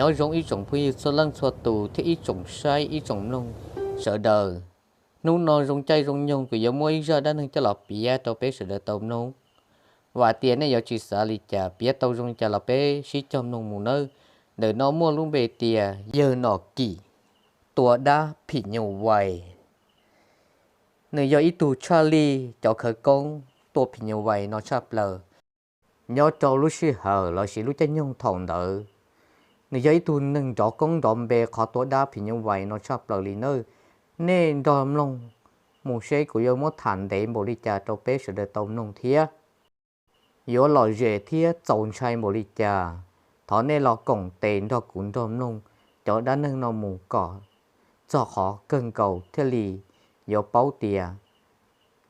Nyob zoo ib tsoom phooj ywg txhua leej txhua tus thiab ib tsoom saib ib tsoom mloog sawv daws. Hnub no zoo caij zoo nyoog kuv yuav muaj ib zaj dab neeg coj los piav rau peb sawv daws tau mloog. Vam tias nej yuav tsis xav li cas, piav tau zoo li cas los peb sib cog mloog mus nawb. Ntawm no muaj lub npe tias yawg Nom Kim tua dab phim nyuj vais. Nws yog ib tug tshaj lij cov khawv koob tua phim nyuj vais no tshaj plaws. Nyob rau lub sij hawm lossis lub caij nyoog thaum ntawd, nws yog ib tug neeg nrov koob nrov npe qhov tua dab phim nyuj vais no tshaj plaws li nawb. Nej nrog mloog mus seb kuv yuav muab tham ntev npaum li cas rau peb sawv daws tau mloog thiab yuav lom zem thiab txaus ntshai npaum li cas. Thov nej los koom tes nrog kuv nrog mloog cov dab neeg no mus kom txog qhov kawg nkaus thiaj li yuav paub tias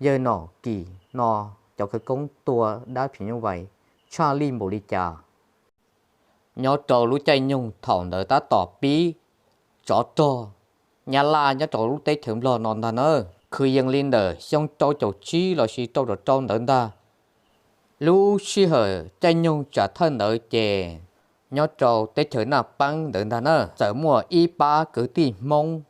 yawg Nom Kim no cov khawv koob tua dab phim nyuj vais tshaj lij npaum li cas. Nyob rau lub caij nyoog thaum ntawd tab tom pib tsov rog Nyab Laj nyob rau lub teb chaws Nplog no ntag na, kwv yees li ntawm xyoo rau caum tsib lossis rau caum rau ntawd ntag. Lub sij hawm caij nyoog tsam thawj ntawd ces nyob rau teb chaws Naj Peeb ntawd ntag na, txawm muaj ib pab kwv tij Hmoob,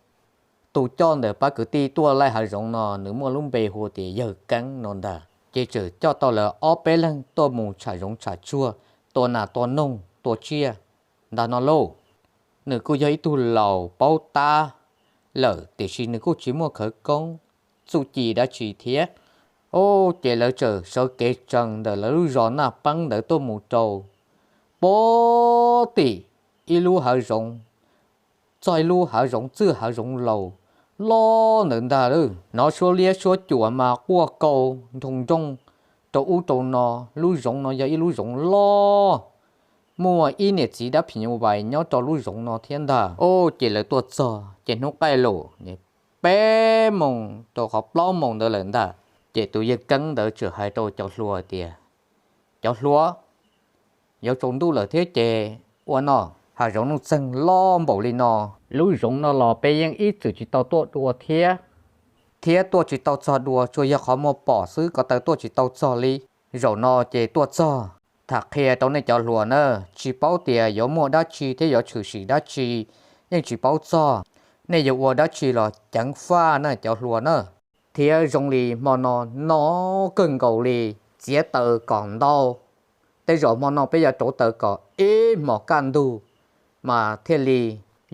tus coj ntawm pab kwv tij tuaj laij hav zoov no nws muaj lub npe hu tias yawg Keeb no ntag. Ces txawm coj tau lawv ob peb leeg tuaj mus tsham zoov tsham tsuag, tua nas tua noog tua tsiaj ntag no lauj. Nws kuj yog ib tug laus paub tab lawm tiam sis nws kuj tsis muaj khawv koob txuj ci dab tsi thiab. Ces lawv txawm sawv kev tsees ntawm lawv lub zos Naj Peeb ntawd tuaj mus rau pem tim ib lub hav zoov, txog ib lub hav zoov txwj hav zoov laus loj ntawd ntag lauj. Hnov suab liab suab cuam mas quaj kaus nroo nrooj rau ub rau no. Lub zoov no yog ib lub zoov loj, muaj ib niam txiv dab phim nyuj vais nyob rau lub zoov no thiab ntag. Ces lawv tuaj txog ces hnub qaij lus peb moos rau qhov plaub moos ntawd lawm ntag. Ces tus yawg Keeb ntawd txawm hais rau cov hluas tias, cov hluas, yuav tsaus ntuj lawm thiab ces ua no, hav zoov nuj txeeg loj npaum li no, lub zoov no los peb yeej ib txwm tsis tau tuaj dua thiab, thiab tuaj tsis tau txog dua, tsuas yog qhov muag pom xwb, ko taw tuaj tsis tau txog li. Zaum no ces tuaj txog, tham qhia rau nej cov hluas na, tsis paub tias yuav muaj dab tsi thiab yuav tshwm sim dab tsi, yeej tsis paub txog. Nej yuav ua dab tsi los ceev faj na cov hluas na. Thiab zoo li hmo no no kawg nkaus li, txiav taws kom ntau. Tej zaum hmo no peb yuav rauv taws kom ib hmos kaj ntug mas thiaj li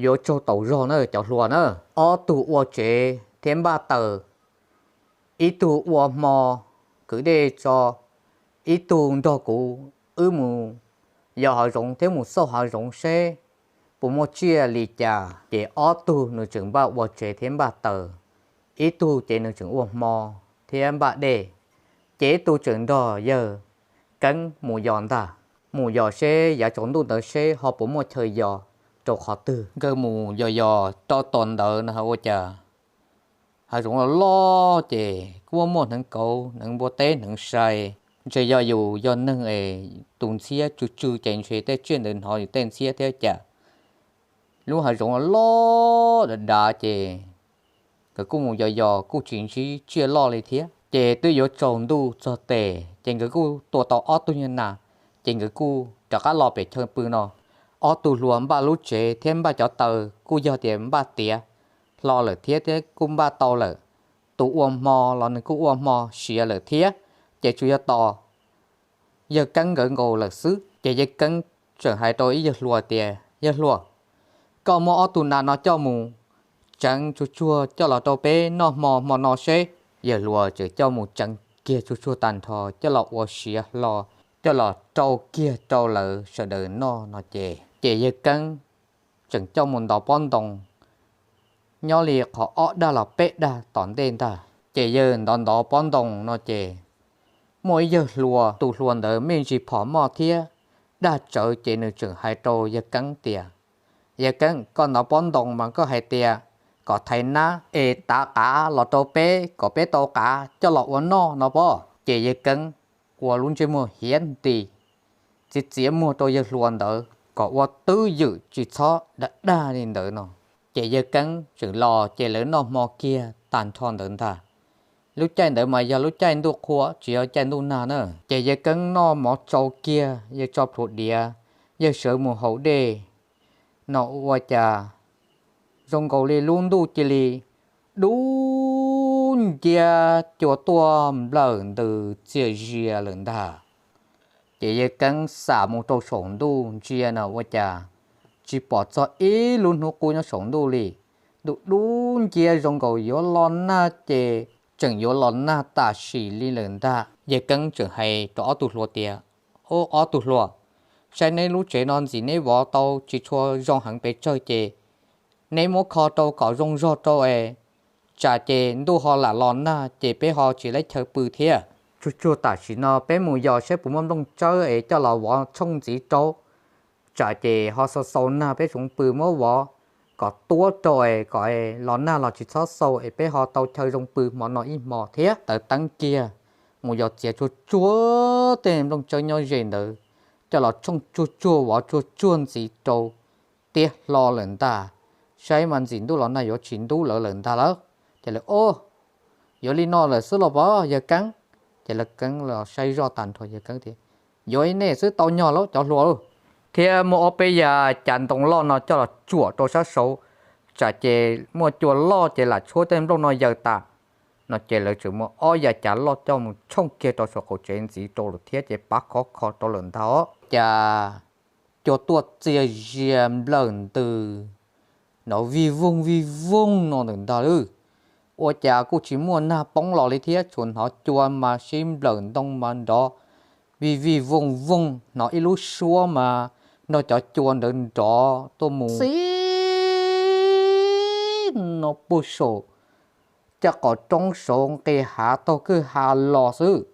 yuav tsaug taus zog na cov hluas na. Ob tug ua tsev thiab npaj taws, ib tug ua hmo kwv dej tso, ib tug nrog kuv wb mus yos hav zoov thiab mus xauj hav zoov seb puas muaj tsiaj li cas. Ces ob tug nws tseem npaj ua tsev thiab npaj taws, ib tug ces nws tseem ua hmo thiab npaj dej, ces ib tug tseem nrog yawg Keeb mus yos ntag, mus yos seb yav tsaus ntuj ntawd seb ho puas muaj chaw yos rau qhov twg. Nkawd mus yos yos rau tom ntawd no ua cas hav zoov loj loj ces kuj muaj hneev kauv, hneev npua teb, hneev sai. Ntshe yog yus yog neeg es tus ntxhiab tsw tsw ces ntshe tej tsiaj ntawd hnov yus tej ntxhiab thiab cas. Lub hav zoov loj dav dav ces nkawd kuj mus yos yos kuj tsis ntsib tsiaj loj li thiab. Ces twb yuav tsaus ntuj txog tes ces nkawd kuj tua tau ob tug nyuag nas, ces nkawd kuj rov qab los pem chaw pw no. Ob tug hluas npaj lub tsev thiab npaj cov taws kuj yog tias npaj tiav hlo lawm thiab, thiab kuj npaj tau lawm. Tus ua hmo los nws kuj ua hmo siav lawm thiab, ces tsuas yog tos yawg Keeb nkawd nkaus lawm xwb. Ces yawg Keeb tseem hais rau ib yawg hluas tias, yawg hluas, koj muab ob tug nas no coj mus tseev tsuag tsuag coj los rau peb noj hmo hmo no seb. Yawg hluas tseem coj mus tseev kiag tsuag tsuag tag nrho coj los ua siav hlo, coj los rau kiag rau lawv sawv daws noj no ces, ces yawg Keeb tseem coj mus ntov pob ntoo nyob li qhov ob dag los peb dag tom ntej ntag. Ces yawg ntov ntov pob ntoo no ces muaj ib yawg hluas, tus hluas ntawd me ntsis phom moj thiab dag tsawv ces nws tseem hais rau yawg Keeb tias, yawg Keeb, koj ntov pob ntoo mas koj hais tias kom thaiv nab es tav qav los rau peb kom peb tau qav coj los ua noj no pob. Ces yawg Keeb ua lub ntsej muag hiav nti, txiav txiav muag rau yawg hluas ntawd kom ua twj ywm tsis txhob dag dag li ntawd no. Ces yawg Keeb tseem los ces lawv noj hmo kiag tag nrho ntawd ntag. Lub caij ntawd mas yog lub caij ntuj qhua tsis yog caij ntuj nag na. Ces yawg Keeb noj mov tsau kiag, yawg tso plhuav diav, yawg sawv mus haus dej, No ua cas zoo nkaus li lub ntuj cia li dub nciab cua tuaj nplawm ntws txias zias lawm ntag. Ces yawg Keeb xam mus rau saum ntuj ntsia no ua cas tsis pom txog ib lub hnub qub nyob saum ntuj li. Ntuj dub nciab zoo nkaus yuav los nag ces tseem yuav los nag tam sim li lawm ntag. Yawg Keeb tseem hais rau ob tug hluas tias, Ob tug hluas, saib neb lub tsev no ntxim neb vov tau tsis tshua zoo heev pes tsawg ces neb muab kho rau kom zoo zog rau es tsam ces ntuj ho lam los nag ces peb ho tsis laib chaw pw thiab. Tsuag tsuag tam sim no peb mus yos saib puas muaj nplooj tsawb es coj los vov tshooj ntxiv rau, tsam ces ho xau xau nag peb tsoov pw, muab vov kom tuab rau es kom los nag los tsis txhob xau es peb ho tau chaw zoo pw hmo no ib hmo thiab. Taws teeb kiag mus yos txiav tsuag tsuag tej nplooj tsawb nyob ze ntawd coj los tshooj tsuag tsuag vov tsuag tsuag ntxiv rau tiab hlo lawm ntag. Saib mas ntxim ntuj los nag yuav tsis ntub lawv lawm ntag lauj. Ces lawv, Ob, yuav li no lawm xwb los pov yawg Keeb. Ces lawv Keeb los saib zoj tag nrho yawg Keeb tias, Yuav li nej xwb tau nyog lauj cov hluas lauj. Thiab muab ob peb yam cav ntoo loj no coj los tsuam rau sab saud, tsam ces muaj cua loj ces lam tshuab tej nplooj no yaws tas. No ces lawv tseem muab ob yam cav loj coj mus tshooj kiag rau saum qaum tsev ntxiv rau lawm thiab ces pab khov kho rau lawm ntag. Cas cua tuaj txias zias nplawm ntws nrov vij voog vij voog no ntawm ntag lawm. Ua cas kuj tsis muaj nag poob los li thiab, tsuas hnov cua mas sib nplawm ntoo mas nrov vij vij voog voog, hnov ib lub suab mas nrog cov cua ntawd nrov tuaj mus xib no puag saum caj qos roob saud nqis hav taug kwj ha los xwb.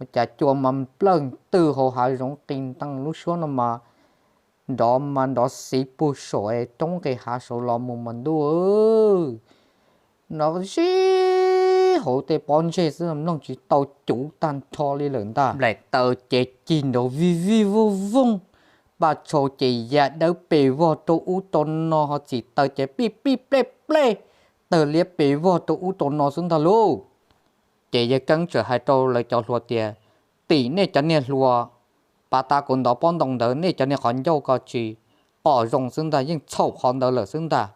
Ua cas cua mas nplawm ntws hauv hav zoov qis ntees, lub suab no mas nrov mas nrov xiv puag saum es roob nqis hav saud los mus mas ntuj, nrov zib hauv tej pob ntseg xwb, mloog tsis tau cuv tag nrho li lawm ntag. Nplaim taws ces cig nrov vij vij voog voog, paj tshau ces ya dawb pes vog rau ub rau no, ho txim taws ces pij pij plej plej tawg liab pes vog rau ub rau no xwb ntag lauj. Ces yawg Keeb txawm hais rau lawv cov hluas tias, Tim nej cov niag hluas, pas tas kuv ntov pob ntoo ntawd nej cov niag qhov ncauj ko tsis pom zoo xwb ntag, yeej txhaum qhov ntawd lawm xwb ntag.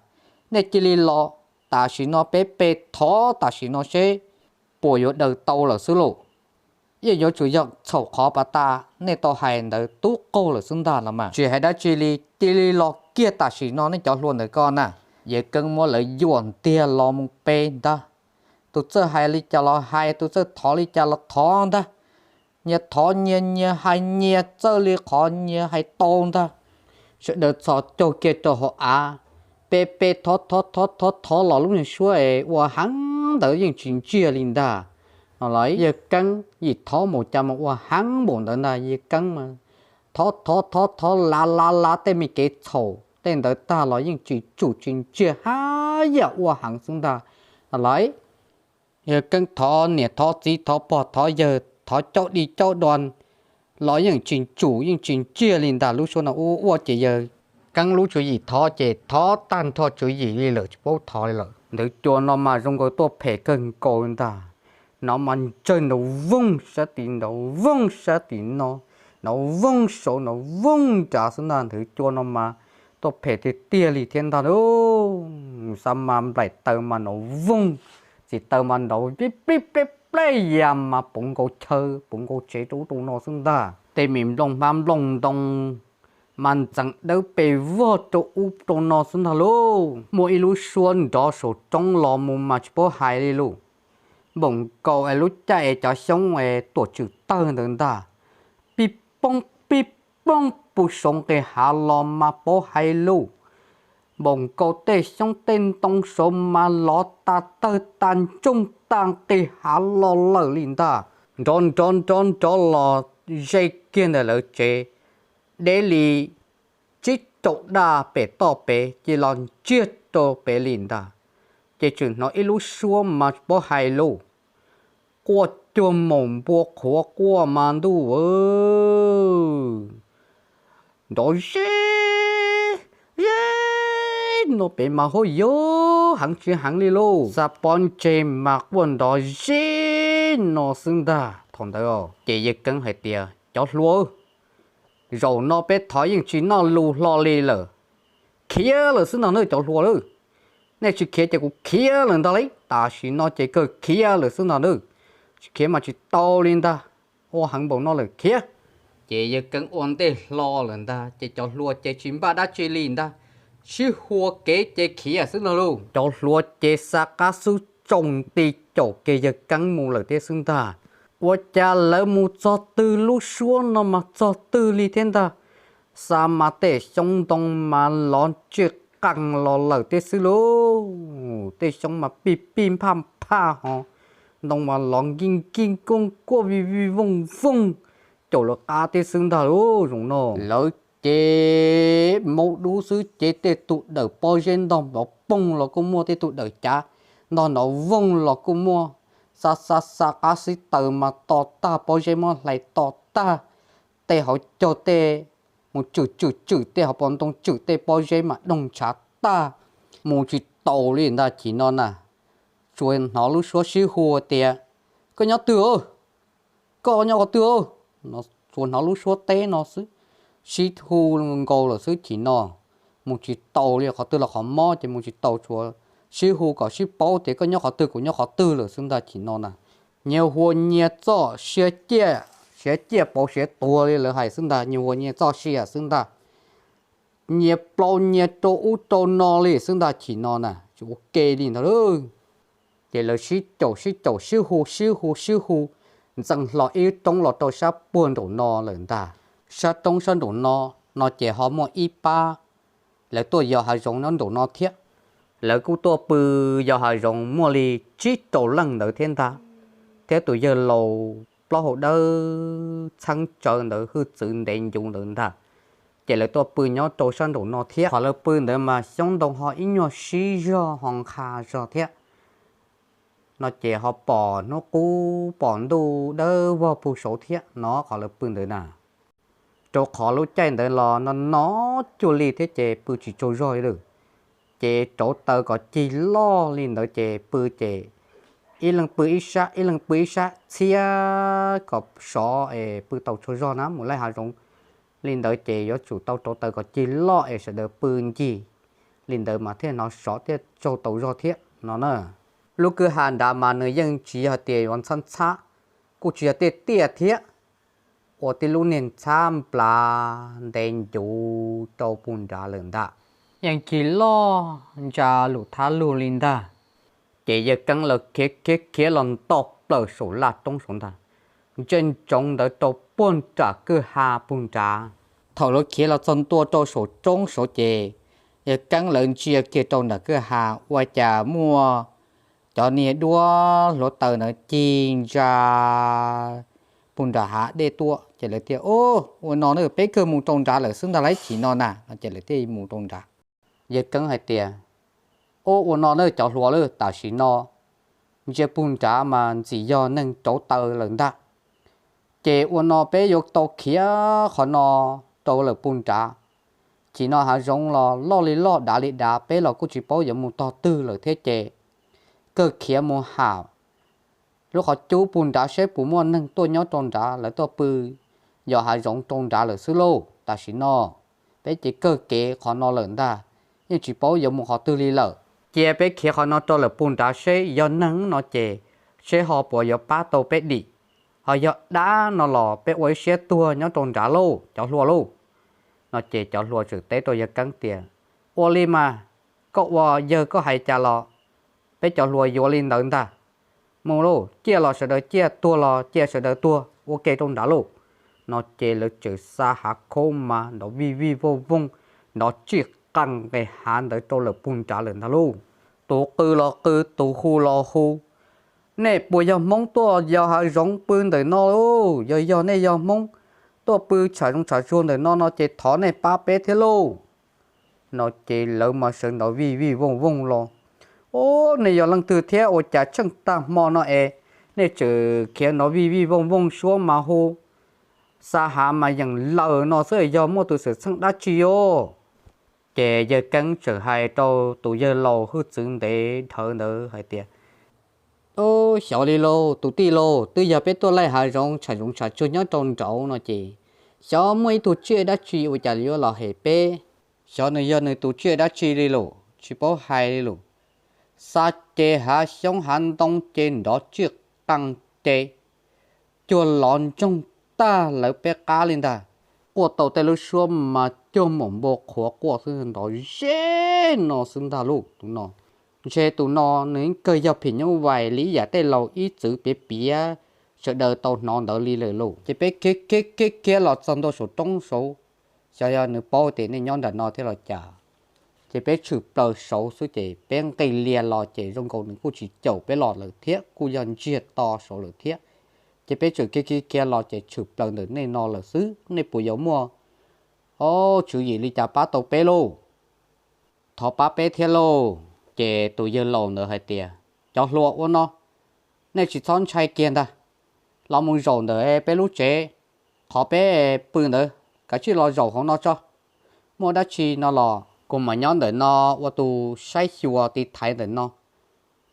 Nej cia li los tam sim no, peb pe thov tam sim no seb puas yuav daws tau lawm xwb lauj. Yeej yuav tsum yog txhaum qhov pas tas nej tau hais ntawd tub qaug lawm xwb ntag los mas. Tsis hais dab tsi li, cia li los kiag tam sim no nej cov hluas ntawd ko na. Yawg Keeb muab lawv yuam ntiag los mus pe ntag. Tus txawj hais li cas los hais, tus txawj thov li cas los thov ntag. Nyias thov nyias, nyias hais nyias txawj li qhov nyias hais tau ntag. Sawv daws txhos caug kiag rau hauv av, pe pe thov thov thov thov thov los lub niag suab es ua heev ntawd yeej tsis ntsiag li ntag. No los yawg Keeb yim thov mus cas mas ua heev npaum ntawd ntag. Yawg Keeb mas thov thov thov thov lav lav lav tej me kev txhaum tej ntawd tag los yeej tsis tsum tsis ntsiag, haj yam ua heev xwb ntag. No los yawg Keeb thov niam thov txiv thov pog thov yawg thov caub di caub do los yeej tsis tsum yeej tsis ntsiag li ntag. Lub suab no ua ua ces yawg Keeb lub tswv yim thov ces thov tag nrho tswv yim li lawm tsis paub thov li lawm. Nthwv cua no mas zoo nkaus tuaj phem kawg nkaus ntag. Nov mas ntsawg nraum voog sab tim nraum voog sab tim no, nov voog saud nov voog nrad xwb ntag. Nthwv cua no mas tuaj phem tiag tiag li thiab ntag lauj. Xa mas nplaim taws mas nov voog, txim taws mas nrov plij plij plej plej ya mas puv nkaus chaw puv nkaus tsev rau ub rau no xwb ntag. Tej me nplooj hmab nplooj ntoo mas ntxeev dawb pes vog rau ub rau no xwb ntag lauj. Muaj ib lub suab nrov saum roob los mus mas tsis paub hais li lauj. Npaum nkaus es lub caij es cov xyoob es tuam tswm tawg ntawd ntag, pij poob pij poob puag saud nqis hav los mas paub hais lauj. Npaum nkaus tej xyoob tej ntoo saud mas lov tas tawg tas ntsoog tas nqis hav los lawm li ntag. Nrov nrov nrov nrov los ze kiag ntawm lawv tsev, deb li tsib rau daj pem toj pem ces los ntsiag rau pem li ntag. Ces tseem hnov ib lub suab mas paub hais lauj, quaj cuag maum npua qhuav quaj mas ntuj aw, nrov ze ze no pem mas huj yuv heev tsis heev li lauj. Xa pob ntseg mas quaj nrov ze no xwb ntag. Thaum ntawd ces yawg Keeb hais tias, Cov hluas, zaum no peb thov yeej tsis noj lus hlo li lawm. khiav lawm xwb ntag nawb cov hluas lauj. Nej tsis khiav ces kuv khiav lawm ntag lauj. Tam sim no ces kawg khiav lawm xwb ntag nawb. Tsis khiav mas tsis tau li ntag. Ua heev npaum no lawm khiav. Ces yawg Keeb ua ntej hlo lawm ntag ces cov hluas ces tsis npaj dab tsi li ntag, sib hua kev ces khiav xwb ntag lauj. Cov hluas ces xa qab xub tsoom nti caum kiag yawg Keeb mus lawm thiab xwb ntag. Ua cas lawv mus txog twg lub suab no mas txog twg li thiab ntag. Xa mas tej xyoob ntoo mas lov ntsij qees los lawm thiab xwb lauj. Tej xyoob mas pij pij nphaj nphaj ho ntoo mas lov nkij nkij nkuaj nkuaj vij vij vooj vooj caum lawv qab thiab xwb ntag lauj. Zoo no lawv ces maub dub xwb ces tej tug dawm pob zeb ntog nrov poog los kuj muaj, tej tug dawm cav ntog nrov voog los kuj muaj. Xa xa xa qab xib taws mas to tag, pob zeb muab hlais to tag, tej hauv caug tej mus tswm tswm tswm tej hauv paus ntoo, tswm tej pob zeb mas doog ntshav tag, mus tsis taus li ntag chim no na. Tsuas hnov lub suab sib hu tias, koj nyob twg? Koj nyob qhov twg? No tsuas hnov lub suab teb no xwb, sib hu nkaus lawm xwb chim no. Mus tsis taus li, qhov twg los qhov mob ces mus tsis taus, tsuas sib hu kom sib paub tias koj nyob qhov twg kuv nyob qhov twg lawm xwb ntag chim no na. Nyias hu nyias txoj sia ciaj, siav ciaj pauv siav tuag li lawv hais xwb ntag, nyias hu nyias txoj sia xwb ntag. Nyias plaub nyias rau ub rau no li xwb ntag chim no na, tsis ua ke li ntag lauj. Ces lawv sib caum sib caum sib hu sib hu sib hu, ntxeev hlo ib roob los rau sab puag nraum no lawm ntag. Sab roob sab nraum no, no ces ho muaj ib pab lawv tuaj yos hav zoov nyob nraum no thiab. Lawv kuj tuaj pw yos hav zoov muaj li tsib rau leej ntawd thiab ntag, thiab tus yawg laus plaub hau dawb txheeb tsawv ntawd hwj txwv ntev ncuv ntawd ntag. Ces lawv tuaj pw nyob rau sab nraum no thiab. Qhov lawv pw ntawd mas xyoob ntoo ho ib nyuag sib zog ho nqha zog thiab. No ces ho pom hnub qub pom ntuj dawb vog puag saud thiab no qhov lawv pw ntawd na. Rau qhov lub caij ntawd los no no cuag li thiab ces pw tsis tsaug zog li lawm. Ces rauv taws kom cig loj li ntawd ces pw ces ib leeg pw ib sab ib leeg pw ib sab txhiab kom sov es pw tau tsaug zog na, mus laij hav zoov li ntawd ces yuav tsum tau rauv taws kom cig loj es sawv daws pw ncig li ntawd mas thiaj hnov sov thiaj tsaug tau zog thiab no na. Lub kwj ha nrad mas nws yeej tsis yog tias yuav ntxhab ntxhab, kuj tsis yog tiaj tiaj thiab, ua tib lub niag ntxhab nplas ntev ncuv rau puag nrad lawm ntag. Yeej cig loj ntsa lus thab lug li ntag. Ces yawg Keeb lawv khiav khiav khiav los nto plaws saum laj roob saud ntag, ntsej ntsoov ntawd rau puag nram kwj ha puag nrad. Thaum lawv khiav los txog ntua rau saum roob saud ces yawg Keeb lawv ntsia kiag rau nram kwj ha ua cas muaj cov niag duab hluav taws ntawd cig ntsa puag nram hav dej tuaj ces lawv thiaj, Ub, ua no na, peb kawg mus rau nrad lawm xwb ntag lauj, chim no na. No ces lawv thiaj mus rau nrad. Yawg Keeb hais tias, Ub, ua no na cov hluas lauj, tam sim no ntsia puag nrad mas ntxim yog neeg rauv taws lawm ntag. Ces ua no peb yuav tau khiav qhov no rau lawm puag nrad. Chim no hav zoov los loj li loj dav li dav, peb los kuj tsis paub yuav mus tog twg lawm thiab ces kawg khiav mus ham lub qhov cub puag nrad seb puas muaj neeg tuaj nyob rau nrad, lawv tuaj pw yos hav zoov rau nrad lawm xwb lauj. Tam sim no peb ces kawg kev qhov no lawm ntag, yeej tsis paub yuav mus qhov twg li lawm. Cia peb khiav qhov no rau lawm puag nrad seb yog neeg no ces seb ho puas yuav pab tau peb dim, ho yog dab no los peb ua ib siab tuag nyob rau nrad lauj cov hluas lauj. No ces cov hluas txawm teb rau yawg Keeb tias, Ua li mas, koj ua yawg koj hais cas los peb cov hluas yuav li ntawd ntag. Mus lauj, ciaj los sawv daws ciaj, tuag los cia sawv daws tuag ua ke rau nrad lauj. No ces lawv txawm xa hav khaub mas nrov vij vij vooj vooj, nrov tsij qees nqes hav ntawd rau lawm puag nrad lawm ntag lauj. Tus qw los qw, tus hu los hu, Nej puas yog Hmoob tuaj yos hav zoov pw ntawm no lauj? Yog, yog nej yog Hmoob tuaj pw tsham zoov tsham tsuag ntawm no no ces thov nej pab peb thiab lauj. No ces lawv mas sawv nrov vij vij vooj vooj los, Ub, nej yog leej twg thiab ua cas tsheej tag hmo no es nej tseem khiav nrov vij vij vooj vooj suab mas hu xa hav mas yeem laws no xwb, yog muaj tus xwm txheej dab tsi os? Ces yawg Keeb txawm hais rau tus yawg laus hwj txwv ntev dhawv ntawd hais tias, Ub, xyov li lauj tus tij laug, twb yog peb tuaj laij hav zoov tsham zoov tsham tsuag nyob rau nraud no ces xyov muaj ib tug tsiaj dab tsi ua cas yuav los hem peb, Xyov nws yog nws tus tsiaj dab tsi li lus, tsis paub hais li lus. Xa ces hav xyoob hav ntoo ces nrov tsij qees ces cuag lov ntsoog tag lawv peb qab li ntag. Quaj tau tej lub suab mas cuag maum npua qhuav quaj xwb, nrov zeb no xwb ntag lus. Tus no, ntshe tus no nws kawg yog phim nyuj vais li ib yam tej laus ib txwv piav piav sawv daws tau hnov ntawd li lawm lus. Ces peb khiav khiav khiav khiav los txog ntua saum roob saud, xyov yog nws paub tias nej nyob nram no thiab los cas. Ces peb tshwm plaws saud xwb ces peb nqis lias los ces zoo nkaus nws kuj tsis caum peb los lawm thiab, kuj yog ntsiag to saud lawm thiab. Ces peb tseem khiav khiav khiav los ces tshwm plaws ntawm nej no lawm xwb, nej puas yuav muaj, o, tswv yim li cas pab tau peb lauj? Thov pab peb thiab lauj. Ces tus yawg laus ntawd hais tias, cov hluas ua no, nej tsis txhob ntshai kiag ntag, los mus zaum ntawm peb lub tsev, qhov peb pw ntawd, kav tsij los zaum hauv no tso. Muaj dab tsi no los kuv mam nyob ntawm no ua tus saib xyuas tiv thaiv ntawm no,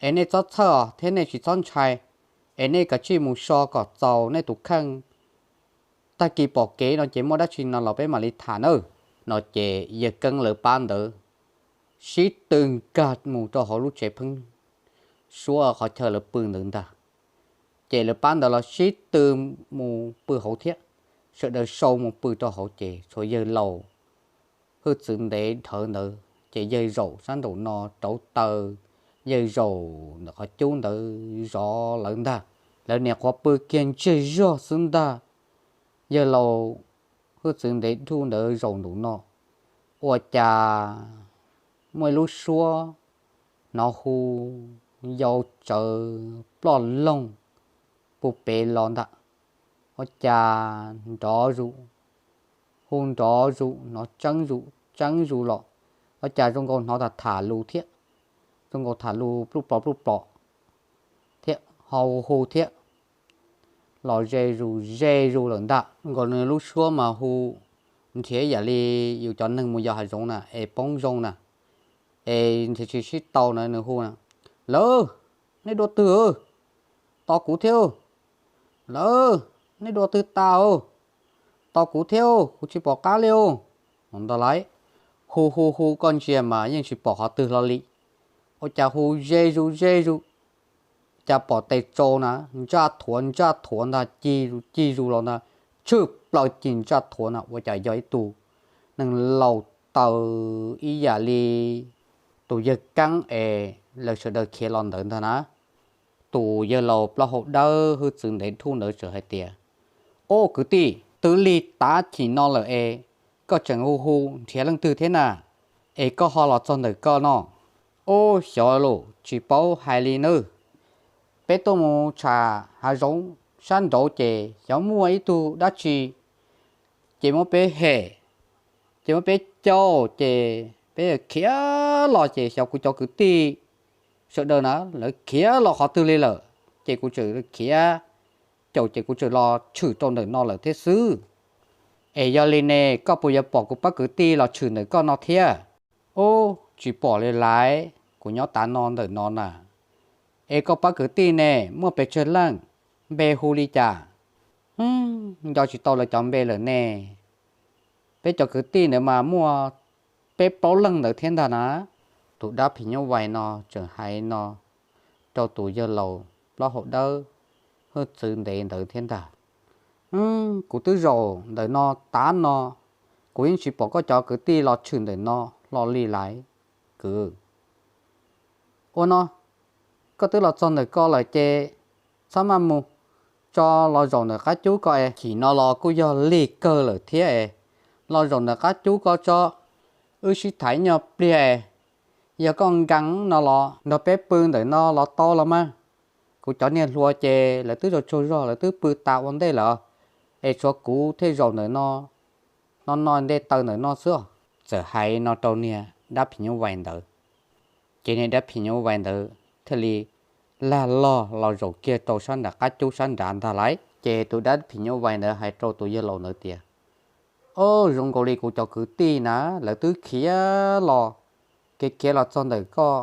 es nej txhob txhawj thiab nej tsis txhob ntshai, es nej kav tsij mus so kom txaus nej tus kheej. Tag kis pom kev no ces muaj dab tsi no los peb mam li tham nawb. No ces yawg Keeb lawv pab ntawd sib tw nkag mus rau hauv lub tsev pheeb suab qhov chaw lawv pw ntawd ntag. Ces lawv pab ntawd los sib tw mus pw hauv thiab, sawv daws sau mus pw rau hauv ces tshuav yawg laus hwj txwv ntev dhawv ntawd ces yawg zaum sab nraum no rauv taws, yawg zaum ntawm qhov cub ntawd zov lawv ntag. Lawv niam qhuav pw kiag ntsiag zog xwb ntag, yawg laus hwj txwv ntev dhawv ntawd zaum nraum no, ua cas muaj ib lub suab hnov hu yau tsawv ploj loog puag pem los ntag. Ua cas nrov zus, hu nrov zus, hnov tseeb zus tseeb zus los, ua cas zoo nkaus hnov tham tham lus thiab, zoo nkaus tham lus pluj plos pluj plos thiab, ho hu thiab, los ze zus ze zus lawm ntag. Nkaus nws lub suab mas hu nrhiav yam li yus cov neeg mus yos hav zoov na es poob zoo na, es nrhiav tsis sib tau na, nws hu na, lawv, nej dua twg? Tos kuv thiab. Lawv, nej dua twg tas? Tos kuv thiab, kuv tsis pom qab li. Ntag lauj, hu hu hu koj ntsia mas yeej tsis pom qhov twg hlo li. Ua cas hu ze zus ze zus, cas pom tes tsau na ntsaj thuav ntsaj thuav ntag, cig zus cig zus los ntag, tshwm plaws cig ntsaj thuav na ua cas yog ib tug neeg laus taws ib yam li tus yawg Keeb es lawv sawv daws khiav los ntawd ntag na. Tus yawg laus plaub hau dawb hwj txwv ntev dhawv ntawd txawm hais tias, o kwv tij, twb lig tav chim no lawm es koj tseem hu hu nrhiav leej twg thiab na, es koj ho los txog ntawm koj no? Ub, xyov los tsis paub hais li nawb. Peb tuaj mus tsham hav zoov sab nraud ces xyov muaj ib tug dab tsi ces muab peb hem, ces muab peb caum, ces peb khiav los ces xyov kuv cov kwv tij sawv daws na lawv khiav los qhov twg li lawm, ces kuv tseem khiav caum ces kuv tseem los tshwm rau ntawm no lawm thiab xwb. Es yog li ne koj puas yuav pom kuv pab kwv tij los tshwm ntawm koj no thiab? Ub, tsis pom li lawm, kuv nyob tav no ntawm no na. Es koj pab kwv tij ne muaj pes tsawg leej, npe hu li cas? Nco tsis tau lawv cov npe lawm ne. Peb cov kwv tij ntawd mas muaj peb plaub leeg ntawd thiab ntag na. Tus dab phim nyuj vais no tseem hais no rau tus yawg laus plaub hau dawb hwj txwv ntev ntawd thiab ntag. Kuv twb zaum ntawm no tav no, kuv yeej tsis pom koj cov kwv tij los tshwm ntawm no hlo li lawm kwv. Ua no, koj twb los txog ntawm ko lawm ces txhob maj mus, tso los zaum ntawm qab cub ko es, chim no los kuj yog lig kawg lawm thiab es, los zaum ntawm qab cub ko tso, wb sib tham nyuag pliag es, yog koj nkees no los nrog peb pw ntawm no los tau los mas. Kuv cov niag hluas ces lawv twb tsaug tsaug zog lawv twb pw tas ua ntej lawm, es tshuav kuv thiaj zaum ntawm no, no no nte taws ntawm no xwb. Txawm hais no rau niag dab phim nyuj vais ntawd, ces niag dab phim nyuj vais ntawd thiaj li lag log los zaum kiag rau sab nram qab cub sab nrad ntag lauj. Ces tus dab phim nyuj vais ntawd hais rau tus yawg laus ntawd tias, o, zoo nkaus li kuv cov kwv tij na, lawv twb khiav los, khiav khiav los txog ntawm koj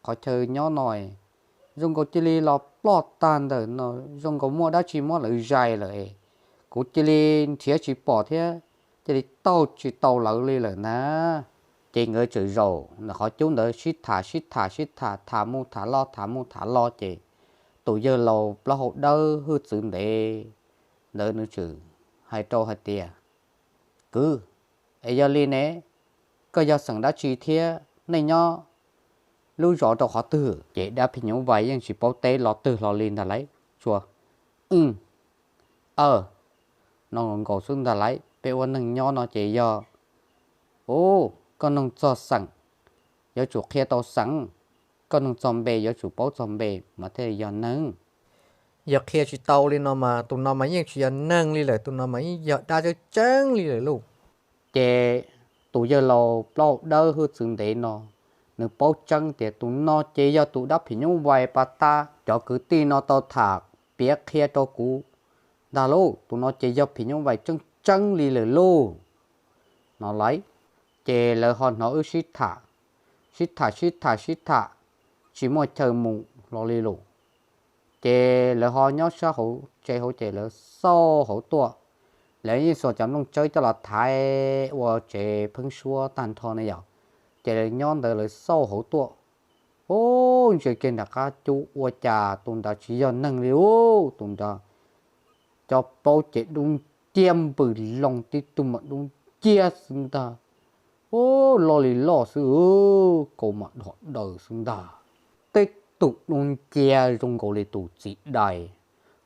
qhov chaw nyob no, zoo nkaus cia li los ploj tag ntawm no, zoo nkaus muaj dab tsi muab lawv zais lawm, kuv cia li nrhiav tsis pom thiab, cia li taug tsis tau lawv li lawm na. Ces nkawd txawm zaum ntawm qhov cub ntawd sib tham sib tham sib tham, tham mus tham los tham mus tham los ces tus yawg laus plaub hau dawb hwj txwv ntev ntawd nws txawm hais rau hais tias, Kwv, es yog li ne, koj yog xeem dab tsi thiab nej nyob lub zos rau qhov twg? Ces dab phim nyuj vais yeej tsis paub teb lo twg hlo li ntag lauj, tsuas, Wb, aw, no nkaus xwb ntag lauj. Peb ua neeg nyob no ces yog, u, koj nug txog xeem, yuav tsum qhia tau xeem, koj nug txog npe yuav tsum paub txog npe mas thiaj yog neeg. Yog qhia tsis tau li no mas tus no mas yeej tsis yog neeg li lawm, tus no mas yeej yog dab tseeb tseeb li lawm lauj. Ces tus yawg laus plaub hau dawb hwj txwv ntev no, nws paub tseeb tias tus no ces yog tus dab phim nyuj vais pas tas cov kwv tij no tau tham piav qhia rau kuv ntag lauj, tus no ces yog phim nyuj vais tseeb tseeb li lawm lauj, no lauj. Ces lawv ho hnov wb sib tham, sib tham sib tham sib tham, tsis muaj chaw mus hlo li lawm. Ces lawv ho nyob sab hauv tsev hauv ces lawv xauj hauv tuaj, lawv yeej xuas cov nplooj tsawb coj los thaiv ua tsev pheeb suab tag nrho ne yom. Ces lawv nyob ntawd lawv xauj hauv tuaj, u, ntsia kiag nram qab cub ua cas tus ntawd tsis yog neeg li lauj, tus ntawd cov plaub ces dub nciab npws loo, tib tug mas dub nciab xwb ntag, u, loj li loj xwb, kaus mas dhos daws xwb ntag. Tib tug dub nciab zoo nkaus li tus txiv dais,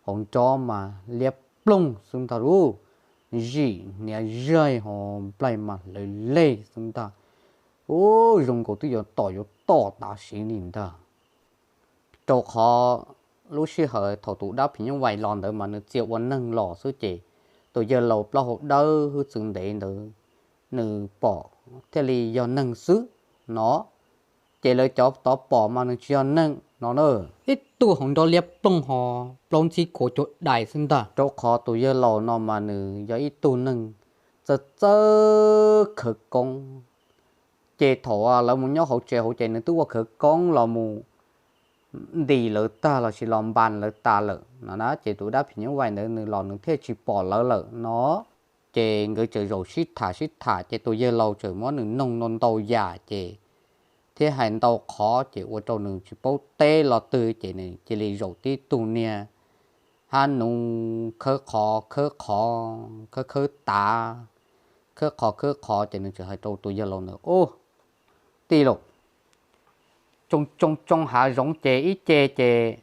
hauv nrob mas liab ploog xwb ntag lauj, zim hniav zaig ho nplaig mas hlawv leg xwb ntag, u, zoo nkaus twb yuav tom yuav tom tas siv li ntag. Rau qhov lub sij hawm thaum tus dab phim nyuj vais los ntawd mas nws txia ua neeg los xwb ces tus yawg laus plaub hau dawb hwj txwv ntev ntawd nws pom thiaj li yog neeg xwb no. Ces lawv cov tod pom mas nws tsis yog neeg no na, ib tug hauv nrob liab ploog ho plaub ntxhib kua cuag dais xwb ntag. Rau qhov tus yawg laus no mas nws yog ib tug neeg txawj txawj khawv koob, ces thaum lawv mus nyob hauv tsev hauv ces nws twb ua khawv koob los mus ntim lawv tag lossis los npas lawv tas lawm no na, ces tus dab phim nyuj vais ntawd nws los nws thiaj tsis pom lawv lawm no. Ces nkawd txawm zaum sib tham sib tham ces tus yawg laus txawm muab nws noog ntau ntau yam ces thiab hais ntau qhov ces ua rau nws tsis paub teb lo twg ces nws cia li zaum tib tug niag hab nus khawb qhov khawb qhov khawb khawb tav, khawb qhov khawb qhov ces nws txawm hais rau tus yawg laus ntawd, Ub, tij laug, tsoo tsoo tsoo hav zoov ces ib ce ces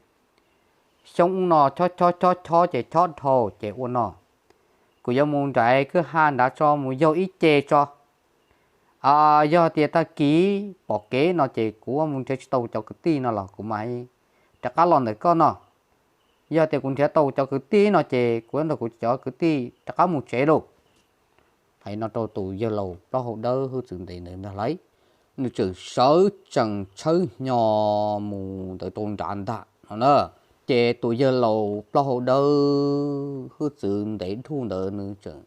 xyoob no chob chob chob chob ces chob dhau ces ua no, kuv yuav mus nrhiav kwj ha nrad tso mus yaug ib ce tso. Yog tias tag kis pom kev no ces kuv mus nrhiav tsis tau cov kwv tij no los kuv mam rov qab los ntawm koj no. Yog tias kuv nrhiav tau cov kwv tij no ces kuv nrog kuv cov kwv tij rov qab mus tsev lauj. Hais no rau tus yawg laus plaub hau dawb hwj txwv ntev ntawd ntag lauj, nws txawm sawv tsees tshawb hnyo mus ntawd rau nrad ntag no na. Ces tus yawg laus plaub hau dawb hwj txwv ntev dhuj ntawd nws txawm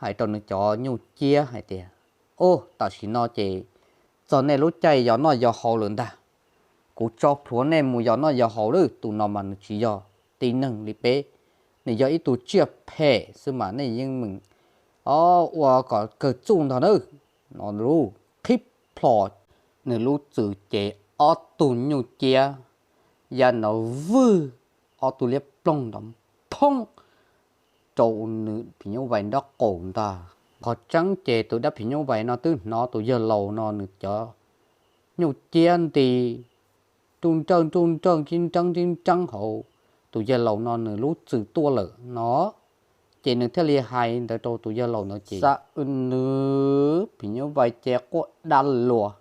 hais rau nws cov nyuj ciab hais tias, Ub, tam sim no ces txog nej lub caij yos noj yos haus lawm ntag. Kuv tso plhuav nej mus yos noj yos haus lawm. Tus no mas nws tsis yog tib neeg li peb, nws yog ib tug tsiaj phem xwb mas nej yeej meem ua kom kawg txuj ntag na. No lub qhib plho nws lub txwm ces ob tug nyuj ciab ya nrov vwg, ob tug liab ploog nrov phoob rau nws phim nyuj vais nraub qaum ntag. Qhov tseeb ces tus dab phim nyuj vais no twb hnov tus yawg laus no nws cov nyuj ciab nti nruj nrawj nruj nrawj ntsib nreeb ntsib nreeb hauv tus yawg laus no nws lub txwm tuaj lawm no. Ces nws thiaj li hais ntawd rau tus yawg laus ntawd ces xa nws phim nyuj vais ces quaj dab luas,